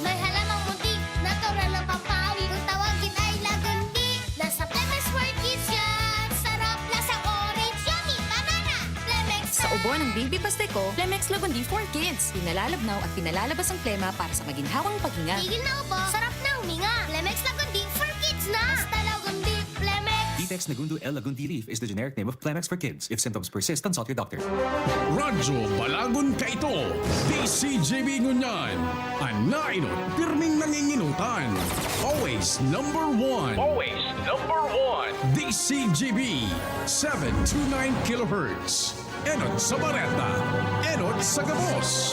May halamang munti, natural ng pampawid, kung tawagin ay lagundi. Nasa Lemex for Kids yan! Sarap, lasang orange, yummy, banana! Lemex Sa na! ubo ng Baby Pasteco, Lemex Lagundi for Kids. Pinalalabnaw at pinalalabas ang plema para sa maginhawang paghinga. Tigil na ubo, sarap na huminga! Lemex Lagundi for Kids na! Basta Lagundi, Lemex! Ditex Nagundo L Lagundi Leaf is the generic name of Clemex for kids. If symptoms persist, consult your doctor. Radyo Balagon Kaito, D C G B ngunyan. An nainot, pirming nanginginutan. Always number one. Always number one. D C G B, seven two nine kilohertz. Enot sa Bareta, enot sa gabos.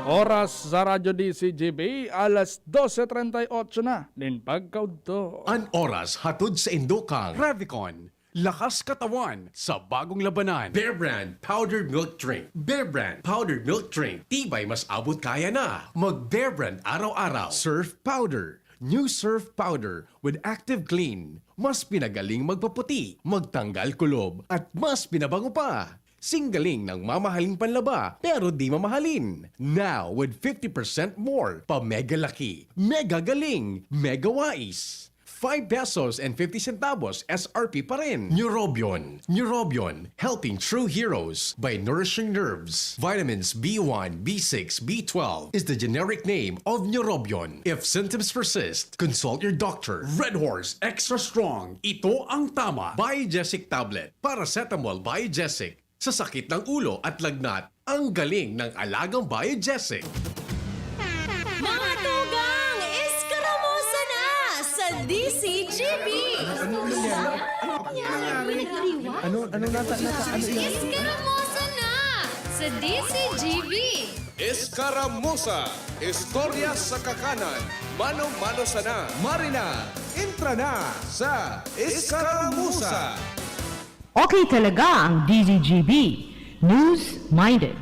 Oras sa Radyo D C G B, alas dose treinta y ocho na nin pagkaudto. An oras hatod sa indo kan Revicon, lakas katawan sa bagong labanan. Bear Brand Powdered Milk Drink. Bear Brand Powdered Milk Drink. Tibay mas abot kaya na. Mag Bear Brand araw-araw. Surf Powder. New Surf Powder with Active Clean. Mas pinagaling magpaputi, magtanggal kulob, at mas pinabango pa. Singgaling ng mamahaling panlaba, pero di mamahalin. Now with fifty percent more, pa mega laki, mega galing, mega wais. Five pesos and fifty centavos S R P pa rin. Neurobion. Neurobion, helping true heroes by nourishing nerves. Vitamins B one, B six, B twelve is the generic name of Neurobion. If symptoms persist, consult your doctor. Red Horse Extra Strong. Ito ang tama. Biogesic tablet. Paracetamol Biogesic. Sa sakit ng ulo at lagnat, ang galing ng alagang Biogesic. Mga tugang, eskaramusa na sa D C G B! Ano, ano nata, nata, ano yan? Eskaramusa na sa D C G B! Eskaramusa, istorya sa kakanan, mano-mano sana. Marina, intra na sa Eskaramusa! Okay talaga ang D Z G B. News Minded.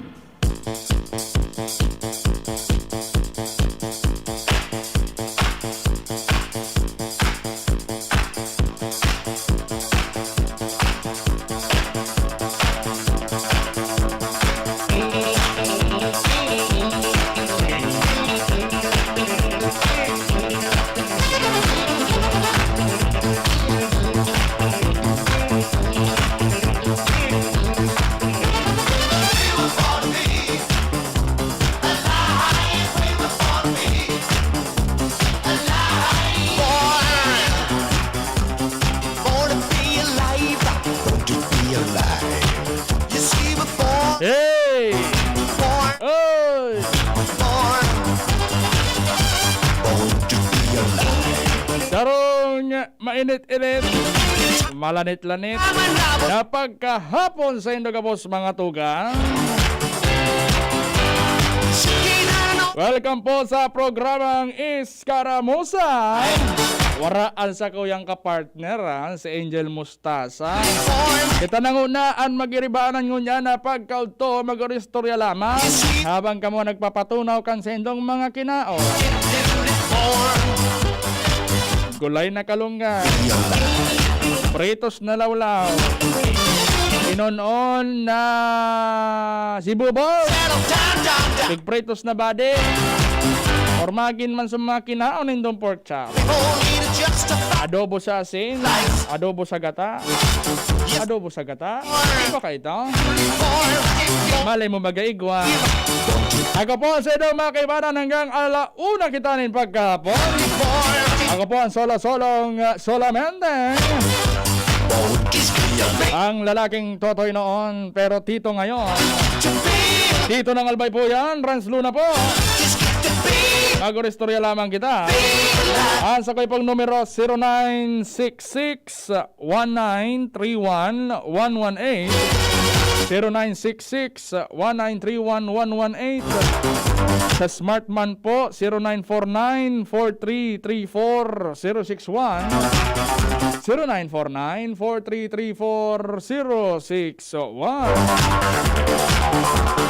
Hey! Oy! Sarong mainit-init, malanit-lanit na pagkahapon saindo gabos, mga tugang. Welcome po sa programang Eskaramusa. Wara an sakuyang kapartner, ha, si Angel Mustasa. Kita na nguna an magiribaanan ngunyan na pagkaudto, mag-istorya lamang habang kamo nagpapatunaw kan saindong mga kinaon. Gulay na kalunggay, pritos na lawlaw, inon-on na sibubol, tigpritos na badi, or magin man sa mga kinaon nindong pork chop. Adobo sa asin, adobo sa gata. Adobo sa gata? Di ba ka ito? Malay mo magaigwa. Ako po ang sa inyong mga kaibanan hanggang ala una kita nin pagkahapon. Ako po ang solo-solong, uh, solamente. Ang lalaking totoy noon, pero tito ngayon. Tito ng Albay po yan, Renz Luna po. Mag-istorya lamang kita. Ang sa ko'y pong numero, zero nine six six, one nine three one, one one eight, zero nine six six, one nine three one, one one eight. Sa Smartman po, zero nine four nine, four three three four, zero six one, zero nine four nine, four three three four, zero six one.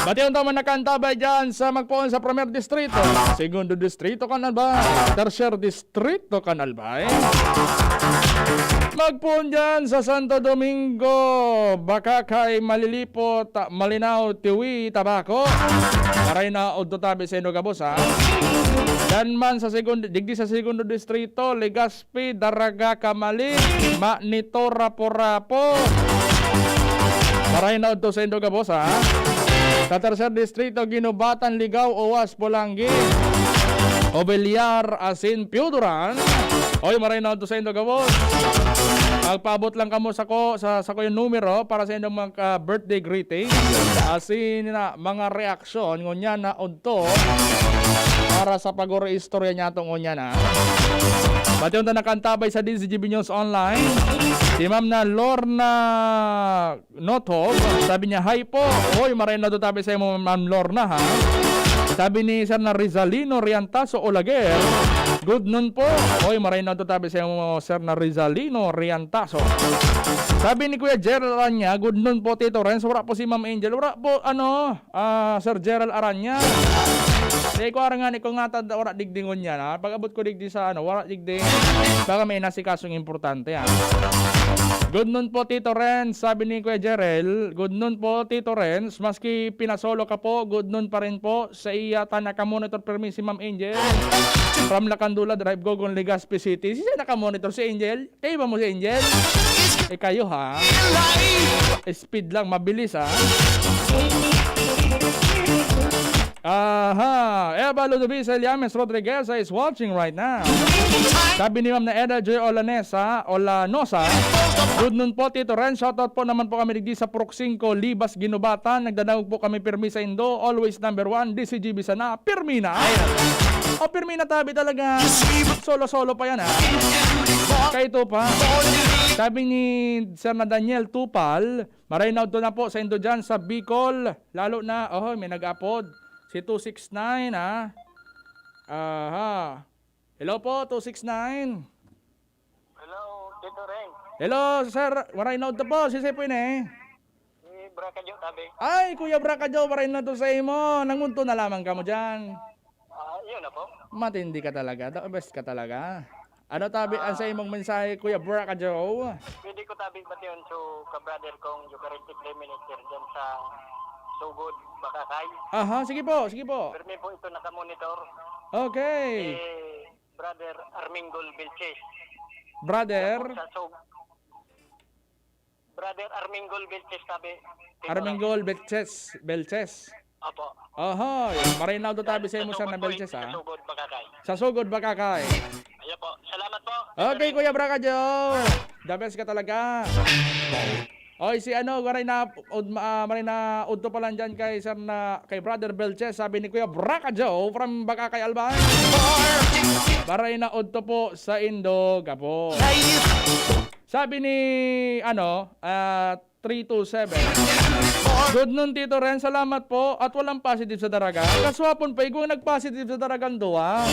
Batiyon ta man nakantabay dyan sa magpoon sa Primer Distrito, Segundo Distrito kan Albay, Tercer Distrito kan Albay. Magpoon dyan sa Santo Domingo, Bacacay, Malilipot, Malinao, Tiwi, Tabaco. Maray na udto tabi sa indo gabos, ha? Dan man sa segundo, digdi sa Segundo Distrito, Legazpi, Daraga, Camali, Manito, Rapu-Rapu. Maray na udto sa indo gabos, ha? Sa Tercer Distrito, Guinobatan, Ligao, Oas, Polangui, Obillar, asin Pio Duran. Oy, maray na udto sa indo gabos. Magpaabot lang kamo sa ko, sa, sa ko yung numero para sa indong mga, ah, birthday greeting. Asin na mga reaksyon ngunyan na udto para sa pag-istorya niya to ngunyan, ha. Batiyon ta nakantabay sa D Z G B News Online. Si Ma'am na Lorna Nothob, sabi niya, "Hi po." Oy, maray na udto tabi sa imo, Ma'am Lorna, ha. Sabi ni Sir na Rizalino Riantaso Olaguer, "Good noon po." Oy, maray na udto tabi sa imo, Sir na Rizalino Riantaso. Sabi ni Kuya Gerald Aranya, "Good noon po, Tito Renz." Wala po si Ma'am Angel. Wala po, ano, ah, Sir Gerald Aranya. Di ko arangan, ikaw nga tad-, wala digdi ngunyan, ha. Pag-abot ko digdi sa, ano, wala digdi. Baka may inasikasong importante, ha. "Good noon po, Tito Renz," sabi ni Kuya Jerel. "Good noon po, Tito Renz. Maski pinasolo ka po, good noon pa rin po." Sa iya ta nakamonitor permi si Ma'am Angel. From Lacandula Drive, Gogon, Legazpi City. Siya nakamonitor si Angel. Kayo ba mo si Angel? Eh, kayo, ha? Speed lang, mabilis, ha? Aha! Eva Ludovica Eliames Rodriguez is watching right now. Sabi ni Ma'am na Eda Joy Olanesa, Olanosa, "Good noon po, Tito Ren. Shoutout po naman po kami digdi sa Purok singko, Libas, Guinobatan. Nagdadangog po kami pirmi sa indo. Always number one, D C G B sana. Pirmi na." O, pirmi na tabi talaga. Solo-solo pa yan, ha? Kaito pa. Sabi ni Sir na Daniel Tupal, "Maray na udto na po sa indo dyan sa Bicol. Lalo na," oho, may nag-apod. Si two six nine, ha? Aha. Hello po, two six nine. Hello, Tito Ren. Hello, sir. Maray na udto po. Sisay po ini? Si Braca Joe tabi. Ay, Kuya Braca Joe, maray na udto sa imo. Nangudto na lamang kamo dyan. Ah, yun na po. Matindi ka talaga. The best ka talaga. Ano tabi ang sa imong mensahe, Kuya Braca Joe? Pwede ko tabi bation so ka-brother kong Eucharistic Prime Minister dyan sa Sugod, Bacacay. Aha, sige po, sige po. Permi po ito nakamonitor. Okay. Si Brother Armingol Vilches. Brother? Sa Sug-, Brother Armingol Vilches tabi. Armingol Vilches, Vilches. Opo. Oho, maray na udto tabi sa imo, sir, na Vilches, ha? Sa Sugod, Bacacay. Sa Sugod, Bacacay. Ayan po. Salamat po. Okay, Kuya Braca Joe. The best ka talaga. Oy, si ano, maray na, ud-, ah, maray na udto pa lang dyan kay sir na, kay Brother Vilches, sabi ni Kuya Braca Joe from Bacacay, Albay. Maray na udto po sa indo gabos. Sabi ni, ano, ah, three two seven. Good noon, Tito Ren. Salamat po. At walang positive sa Daraga. Kaswapon pa, igwang nag-positive sa Daraga ang duwa.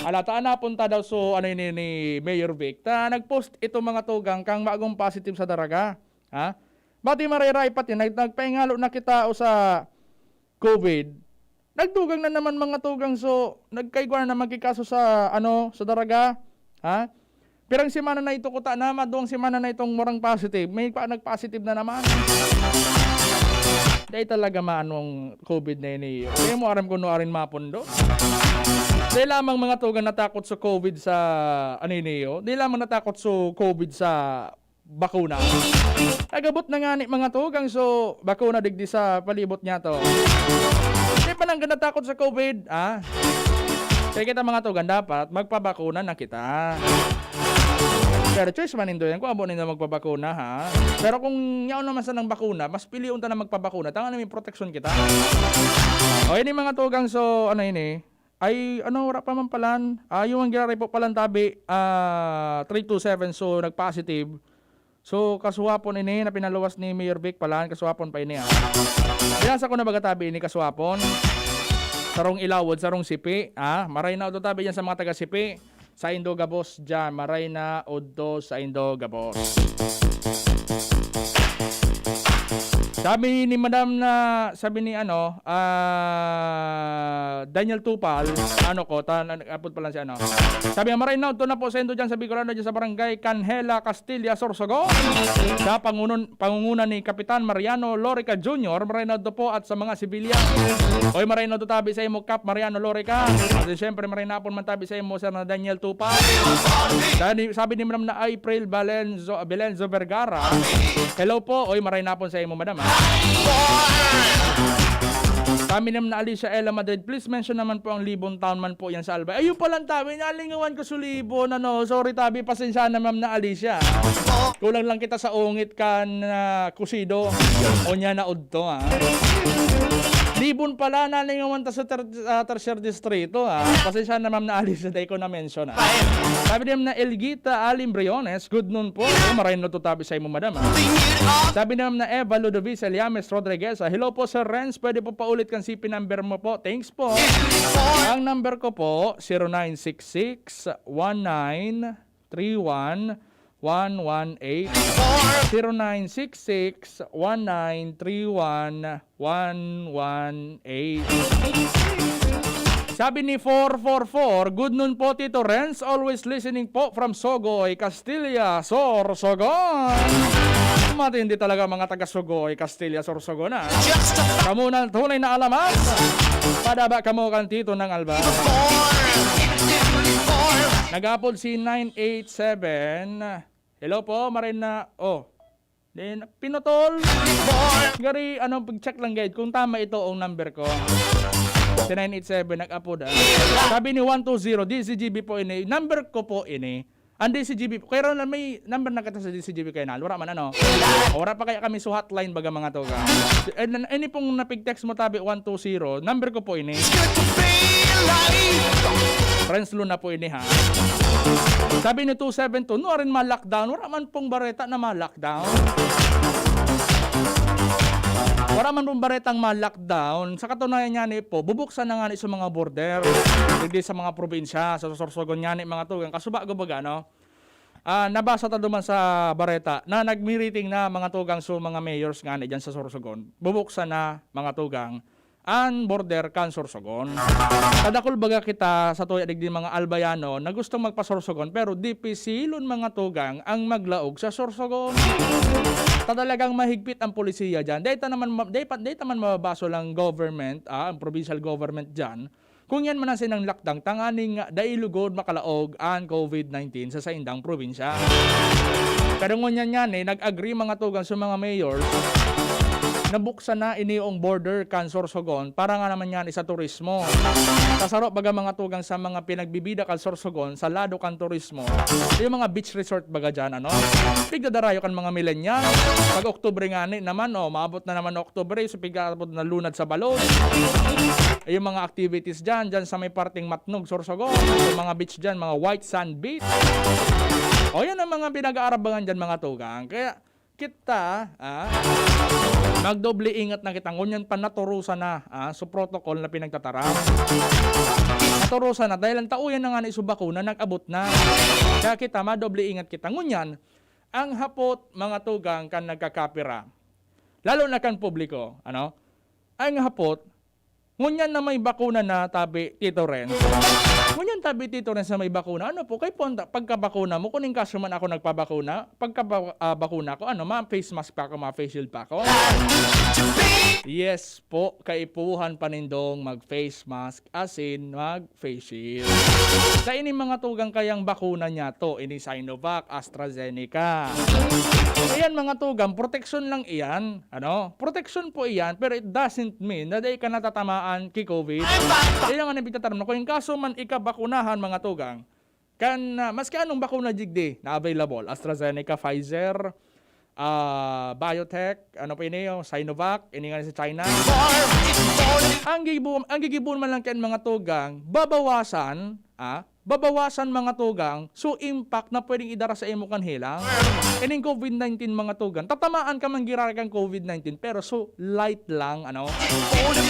Alata, napunta daw so, ano yun, ni Mayor Vic. Ta, nag-post itong mga tugang kang maagong positive sa Daraga. Ha? Bati maray-ray pati, nag-, nagpaingalo na kita o sa COVID. Nagdugang na naman mga tugang, so nagkaigwa na magkikaso sa, ano, sa Daraga. Ha? Pirang semana na ito kuta na, maduwang semana na itong murang positive. May pa, nag-positive na naman. Dahil talaga maanong COVID na ini. Kaya mo aram kung no arin mapundo. Dahil lamang mga tugang natakot sa COVID sa, ano ini, oh. Dahil lamang natakot sa COVID sa bakuna. Nag-abot na ngani, mga tugang, so bakuna digdi sa palibot niyato. Di pa nang ganatakot sa COVID, ah? Kaya kita, mga tugang, dapat magpabakuna na kita. Pero choice man nindo yan kung abo nindo magpabakuna, ha? Pero kung yaon naman sanang bakuna, mas pilion ta na magpabakuna. Tanga na may proteksyon kita. O, ini, mga tugang, so ano ini? Ay, ano, wala pa man palan. Ah, yung ang giraray po palan tabi, ah, three two seven, so nagpositive. So, kasuwapon ini na pinaluwas ni Mayor Vic palan, kasuwapon pa ini, ah. Binasa ko na baga tabi ini kasuwapon. Sarong ilawod, sarong sipi, ah. Maray na udto tabi diyan sa mga taga Sipi. Saindo gabos diyan, maray na udto saindo gabos. Sabi ni Madam na, sabi ni ano, ah, Daniel Tupal, ano ko, ta, nag-upload pa lang si ano. Sabi niya, "Maray na udto na po saindo diyan sa Bicolano, diyan sa Barangay Canjela, Castilla, Sorsogon." Sa pangunon-, pangunguna ni Kapitan Mariano Lorica Junior, maray na udto po at sa mga sibilyan. Oy, maray na udto tabi saimo, Kap Mariano Lorica. At siyempre, maray na hapon man tabi saimo, Sir na Daniel Tupal. Sabi, sabi ni Madam na April Valenzo, Belenzo Vergara. Hello po. Oy, maray na hapon saimo, Madam, ha? Sabi ni Madam na Alicia Ella Madrid, "Please mention naman po ang Libon Town man po yan sa Albay." Ayun palang tabi, nalingawan ko sa Libon, ano. Sorry tabi, pasensya na, Ma'am na Alicia. Kulang lang kita sa ungit kan, ah, kusido. O niya na udto, ah. Libon pala, nalingawan ta sa ter-, ah, tercer distrito, ah. Pasensya na, Ma'am na Alicia, dahil ko na-mention, ah. Sabi ni Ma'am na Elgita Alim Briones, "Good noon po." Oh, maray na udto tabi saimo, Madam, ah. Sabi ni Ma'am na Eva Ludovica Liames Rodriguez, ah, "Hello po, Sir Renz. Pwede po paulit kan C P number mo po? Thanks po." Ang number ko po, zero nine six six one nine three one one one eight. Zero nine six six one nine three one one one eight. Sabi ni four four four, "Good noon po, Tito Renz. Always listening po from Sogoy, Castilla, Sorsogon." Matindi talaga mga taga Sogoy, Castilla, Sorsogon, ah. Kamo na tunay na alamat. Padaba kamo kan Tito ng Alba. Nag-apod si nine eight seven. Hello po, maray na, oh. Then, pinutol. Gari, ano, pag-check lang, guide, kung tama ito ang number ko. Si nine eight seven, nag-apod, ah. Sabi ni one two zero, D C G B po ini. Number ko po ini. Ang D C G B po. Kaya ron lang, may number na kita sa D C G B kayo na. Wala man, ano. Wala pa kaya kami sa hotline, baga, mga tugang. Eh, nan-, ini pong napig-text mo, tabi, one two zero. Number ko po ini. Friends lo na po ini, ha. Sabi ni two seven two, "No, arin ma-lockdown." Wala man pong bareta na ma-lockdown. Wala man pong baretang ma-lockdown. Sa katunayan niyan, eh, po, bubuksan na nga ni sa mga border. Hindi sa mga probinsya, sa Sorsogon niyan, eh, mga tugang. Kasuba, kumbaga, no? Ah, nabasa ta duman sa bareta na nagmiriting na mga tugang so mga mayors nga ni dyan sa Sorsogon. Bubuksan na mga tugang ang border kan Sorsogon. Kadakul baga kita sa tuya digdi mga Albayano na gustong magpa-Sorsogon, pero dipisilon mga tugang ang maglaog sa Sorsogon. Ta talagang mahigpit ang polisiya dyan. Dahil ta naman ma-, dahil pa, dahil ta man mababaso lang government, ah, ang provincial government dyan. Kung yan man ang sinang lakdang, tanganing dai lugod makalaog ang COVID nineteen sa saindang probinsya. Pero ngunyan nga ni, nag-agree mga tugang sa mga mayors na buksan na ini ang border kan Sorsogon para nga naman yan sa turismo. Sa saro baga mga tugang sa mga pinagbibida kan Sorsogon, sa lado kan turismo, yung mga beach resort baga dyan, ano? Pigdadarayo kan mga millennial. Pag Oktubre nga ni naman, oh, maabot na naman Oktubre, so pigkaabot na lunad sa balod. Yung mga activities dyan, dyan sa may parting Matnog, Sorsogon, yung mga beach dyan, mga white sand beach. O, yan ang mga pinag-aarabangan dyan, mga tugang. Kaya, kita, ah, magdoble ingat na kita. Ngunyan pa naturusan na, ah, so protocol na pinagtataram. Naturusan na, dahil ang tauyan na nga ni so bakuna, nag-abot na. Kaya kita, madoble ingat kita. Ngunyan, ang hapot, mga tugang, kan nagkakapira. Lalo na kan publiko, ano? Ang hapot, ngunyan na may bakuna na, tabi, Tito Renz. Ngunyan tabi, Tito Renz, sa may bakuna, ano po, kay po ang ta-, pagkabakuna mo, kung in kaso man ako nagpabakuna, pagka ba-, ah, bakuna ko, ano, ma-face mask pa ako, ma-face shield pa ako? Yes po, kaipuhan pa nindong mag-face mask, asin mag-face shield. Sa ini mga tugang kayang bakuna niya to, ini Sinovac, AstraZeneca. Ayan, mga tugang, proteksyon lang iyan, ano? Proteksyon po iyan, pero it doesn't mean na dai ka natatamaan ki COVID. Iyan nga nabigtataram na kung in kaso man ikabakunahan, mga tugang, kan, ah, maski anong bakuna digdi na available, AstraZeneca, Pfizer, ah, BioNTech, ano pa ini, oh, Sinovac, ini nga sa China. Ang gigibo-, ang gigibohon man lang kan mga tugang, babawasan, ah, babawasan, mga tugang, so impact na pwedeng idara sa imo kan helang. Ining COVID nineteen, mga tugang, tatamaan ka man giraray kan COVID nineteen, pero so light lang, ano?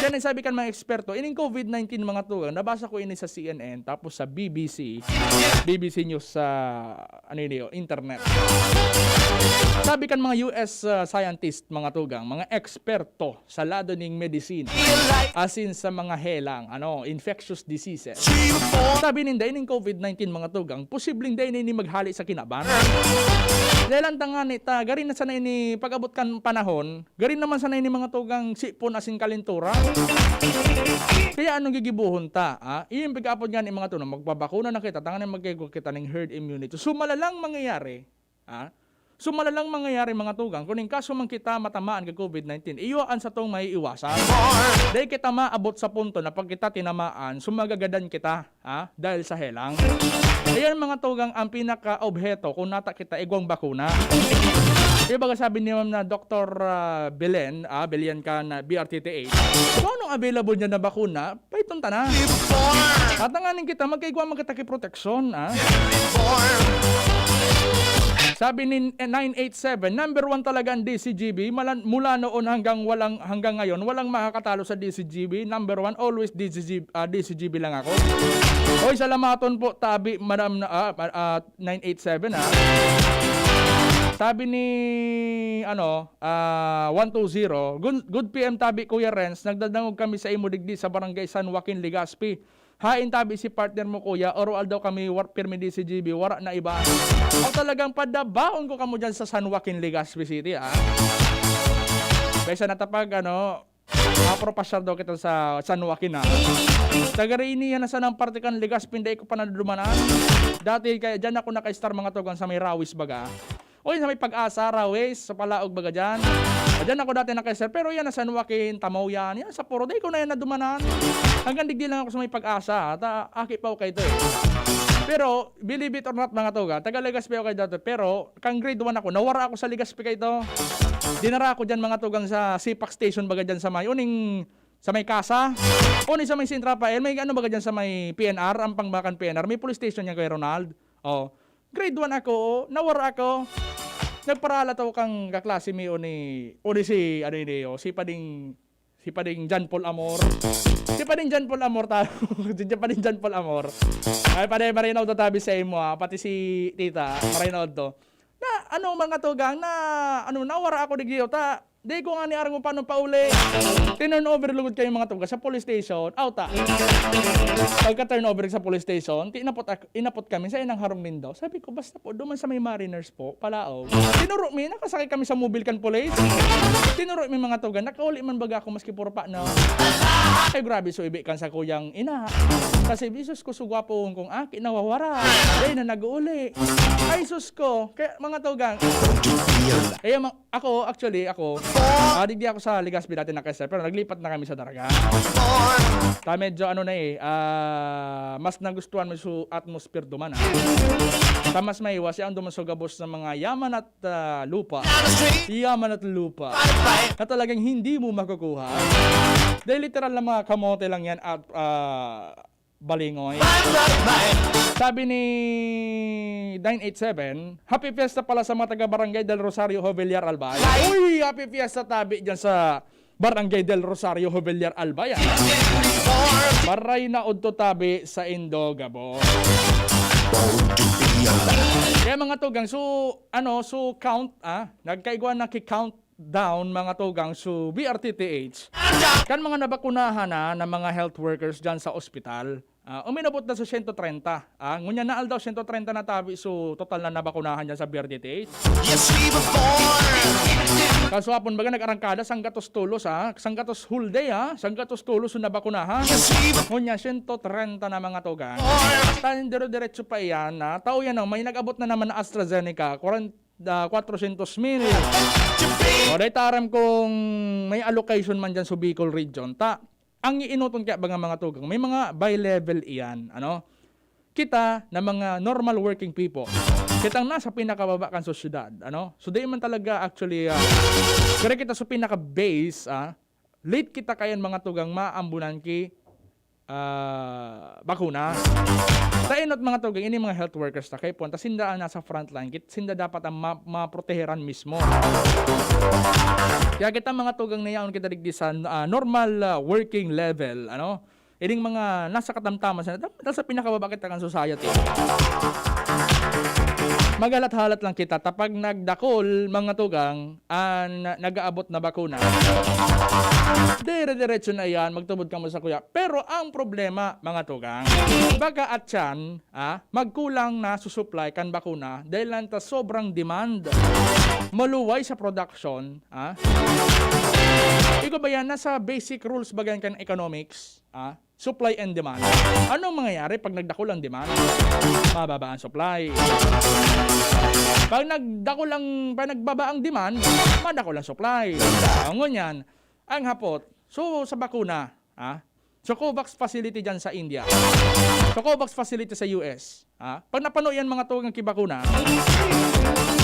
Yan ang sabi kan mga eksperto, ining COVID nineteen, mga tugang, nabasa ko ini sa C N N, tapos sa B B C, B B C News sa, ano yun, yun, internet. Sabi kan mga U S, ah, scientist, mga tugang, mga eksperto sa lado ning medisina, asin sa mga helang, ano, infectious diseases. Sabi ninda, ining COVID nineteen, mga tugang, posibleng dai na ini maghale sa kinaban. Dahil ang tangani ta, gari na sana ini pag-abot kan panahon, gari naman sana ini, mga tugang, sipon asin kalinturan. Kaya anong gigibohon ta, ah? Iyo yung pag-aapod nga ni mga tugang, magpabakuna na kita, tanganing magkaigwa kita ning herd immunity. So, malalang mangyayari, ah? So, malalang mangyayari, mga tugang, kung in kaso man kita matamaan ka COVID nineteen, iyo an satong maiiwasan. Dai kita maabot sa punto na pag kita tinamaan, so magagadan kita, ah, dahil sa helang. Ayan, mga tugang, ang pinaka-obheto kung nata kita igwang bakuna. Di ba sabi ni Ma'am na Doktor, ah, Belen, ah, Belian ka na B R T T H, kung anong available niya na bakuna, paiton ta na. Tatanganin kita, magkaigwa man kita ki proteksyon, ah. Sabi ni, eh, nine eight seven, number one talaga ang D C G B, malan-, mula noon hanggang walang, hanggang ngayon, walang makakatalo sa D C G B. Number one, always D C G B, ah, D C G B lang ako. Oy, salamaton po, tabi, madam na, ah, ah, nine eight seven, ah. Sabi ni, ano, ah, one two zero, "Good, good P M tabi, Kuya Renz, nagdadangog kami sa imo digdi sa Barangay San Joaquin, Legazpi. Hain tabi si partner mo, kuya, oroal daw kami, war-, pirmi D C G B, wara na iba." Aw, talagang padabaon ko kamo dyan sa San Joaquin, Legazpi City, ah. Kaysa natapag, ano, mapropasyar daw kita sa San Joaquin, ah. Taga Reynia na sana ang parte kan Legazpi, dai ko pa nadudumanan. Dati, kaya dyan ako naka-star, mga tugang, sa may Rawis baga. O yun, sa may Pag-asa, Rawis, sa Palaog baga dyan. Ah, dyan ako dati naka-star, pero yan na San Joaquin, Tamaw yan. Yan sa Puro, dai ko na yan nadumanan. Hanggang digdi lang ako sa may Pag-asa, ta, aki pa ako kaito eh. Pero, believe it or not, mga tugang, taga Legazpi ako kaito dati, pero kan grade one ako, nawara ako sa Legazpi kaito. Dinara ako dyan, mga tugang, sa Sipak Station baga dyan sa may, uning, sa may Kasa. Uning sa may Saint Rafael, may ano baga dyan sa may P N R, ang pangbakan P N R, may police station yan, Kuya Ronald. Oh, grade one ako, oh, nawara ako. Nagparalat ako kang kaklase mi, uni, uni si, ano ini, oh, si Pading, si Pading John Paul Amor. Si Pading John Paul Amor, ta-, si Pading John Paul Amor. Ay, Padi, marinaw to tabi sa imo, ah. Pati si tita, marinaw to. Na, ano, mga tugang, na, ano, nawara ako digdi, oh, ta, di ko nga ni aram kung paano pauli. Tinurn over lugod kami, mga tugang, sa police station. Auta. Pagka-turn over sa police station, ti-, inapot ak-, inapot kami sa inang harong nindo. Sabi ko, "Basta po, duman sa may Mariners po, palaog." Tinuro mi, nakasakay kami sa mobile kan police. Tinuro mi, mga tugang, nakauli man baga ako maski purpa, no? Ay, grabe, so ibi kan sa kuyang ina. Kasi, bisus ko, sugwapo kong aki, nawawara. Ay, na nag-uuli. Ay, sus ko. Kaya, mga tugang, kaya, ma-, Ako, actually, ako, ah, digdi ako sa Legazpi dati naka-star, pero naglipat na kami sa Daraga. Ta medyo ano na eh, ah, mas nagustuhan mo su atmosphere duman, ah. Ta mas maiwas yan duman sa gabos ng mga yaman at, ah, lupa. Yaman at lupa. Na talagang hindi mo makukuha. Dahil literal na mga kamote lang yan at, ah, balingoy. Sabi ni nine eight seven, "Happy Fiesta pala sa mga taga Barangay del Rosario, Jovellar, Albay." Uy, Happy Fiesta tabi dyan sa Barangay del Rosario, Jovellar, Albay, ah. Maray na udto tabi sa Indo, Gabo. Kaya mga tugang, so, ano, so count, ah, nagkaigwa na ki-count down, mga tugang, so B R T T H. Kan mga nabakunahan na, na mga health workers dyan sa ospital, Ah, uminabot na sa sento trenta. Ah, ngunyan na aldaw, sento trenta na tabi, so total na nabakunahan dyan sa Verde T H. Yes, we were born. Kaso hapon, baga nag-arangkada, sanggatos tolos, ha? Sanggatos whole day, ha? Sanggatos tolos yung nabakunahan. Yes, we were Ngunyan, sento trenta na, mga tugang. Tan dire-diretso pa iyan, ha? Tao yan, oh, may nag-abot na naman na AstraZeneca, kwarenta, kwatrosyentos mil. O, dahil taram kung may allocation man dyan sa Bicol region, ta, ang iinoton kaya baga, mga tugang, may mga bi-level iyan, ano? Kita na mga normal working people. Kitang nasa pinakababa kan sosyedad, ano? So, di man talaga actually, ah, pero kita sa pinaka-base, ah, late kita kayan, mga tugang, maambunan ki, ah, bakuna. Ta inot, mga tugang, ini mga health workers ta kay puwanta sinda ang nasa frontline, kit-, sinda dapat ang ma-, maproteheran mismo. Kaya kita, mga tugang, na yaon kita digdi sa, ah, normal, ah, working level, ano? Ining mga nasa katamtaman sa, dahil sa pinakababa kita kan society. Maghalat-halat lang kita, ta pag nagdakol, mga tugang, an nag-aabot na bakuna, dire-diretso na iyan, magtubod kamo sa kuya. Pero ang problema, mga tugang, baka atyan, ah, magkulang na sa supply kan bakuna dahil lang ta sobrang demand, maluway sa production, ah. Igo ba yan? Nasa basic rules ba yan kan economics? Ah, supply and demand. Anong mangyayari pag nagdakol ang demand? Mababa ang supply. Pag nagdakol ang, pag nagbaba ang demand, madakol ang supply. Ah, ngunyan, ang hapot, so, sa bakuna, ah, sa COVAX facility dyan sa India, sa COVAX facility sa U S, ah, pag napano yan, mga tugang, kibakuna,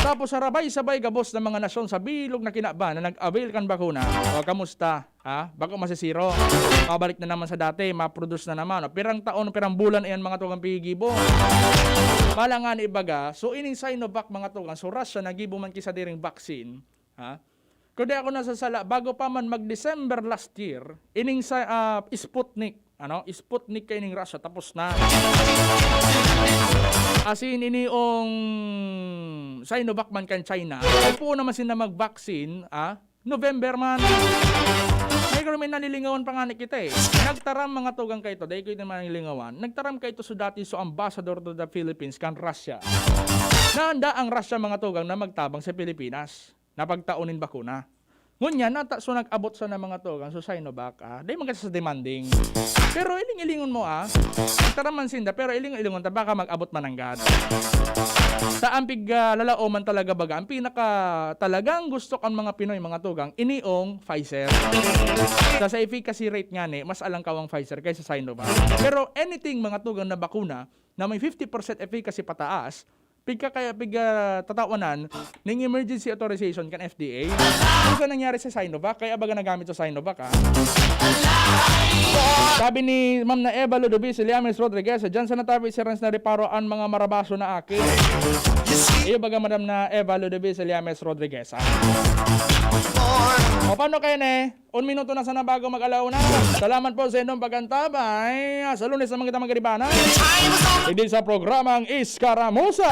tapos sa rabay-sabay gabos ng mga nasyon sa bilog na kinaban na nag-avail kan bakuna, o, kamusta? Ha? Bako masisiro. Mabalik na naman sa dati, ma-produce na naman. O, pirang taon, pirang bulan iyan, mga tugang, pigibo. Mala nga ni ibaga, so ining Sinovac, mga tugang, so Russia, nagibo man ki sadiring vaccine. Ha? Kung di ako nasasala, bago pa man mag-December last year, ining sa, ah, Sputnik, ano? Sputnik kaining Russia, tapos na. Asin ini ong Sinovac man kan China, ay puo naman sila mag-vaccine, ah, November man. May kami nalilingawan pa nga ni kita eh. Nagtaram, mga tugang, kaito, dahil ko ito nalilingawan. Nagtaram kaito so dati so ambassador to the Philippines kan Russia. Na handa ang Russia, mga tugang, na magtabang sa Pilipinas na pagtao nin bakuna. Ngunyan, nata-, so nag-abot sa na, mga tugang, so Sinovac, ah, dahil magkasa sa demanding. Pero iling-ilingon mo, ah, nagtaram man sinda, pero iling-ilingon ta, baka mag-abot mananggad. Sa ampig, ah, lalaoman talaga baga, ang pinaka talagang gusto kan mga Pinoy, mga tugang, iniong Pfizer. Sa, sa efficacy rate nga ni, mas alangkaw ang Pfizer kaysa Sinovac. Pero anything, mga tugang, na bakuna na may fifty percent efficacy pataas, pigka kaya, pigka tatawanan ning emergency authorization kan F D A. Ano sa nangyari sa Sinovac? Kaya baga nagamit sa Sinovac, ah. Sabi ni Ma'am na Eva Ludovic Liames Rodriguez, "Diyan sa natabi si Renz na Reparo ang mga marabaso na aki." Iyo baga, Madam na Eva Ludovic Liames Rodriguez, ah. O, paano kayo, ne? Un minuto na sana bago mag-alauna. Salamat po sa inyong pag-antabay. Ah, sa Lunes naman kita magkalibanan. Hindi sa programang Iskaramusa.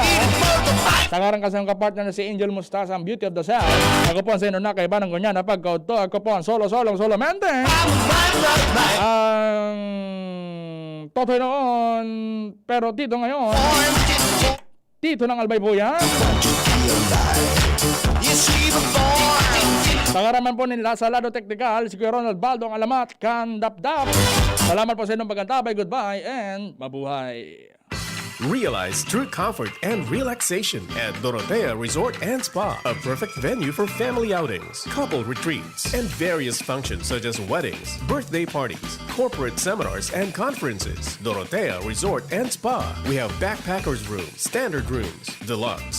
Sa ngaran kasi ng kapartner na si Angel Mustasa, ang Beauty of the South. Ako po ang sa inyo na kaibahan ko niya na pagkaudto. Ako po ang solo-solong solamente. Ang Totoy noon, pero Tito ngayon. Tito ng Albay po yan. Sa ngaran man po nila sa lado teknikal, si Kuya Ronald Baldo ang alamat, kan Dapdap. Salamat po sa inyong pag-antabay. Goodbye and mabuhay. Realize true comfort and relaxation at Dorotea Resort and Spa, a perfect venue for family outings, couple retreats, and various functions such as weddings, birthday parties, corporate seminars, and conferences. Dorotea Resort and Spa. We have backpackers room, standard rooms, deluxe,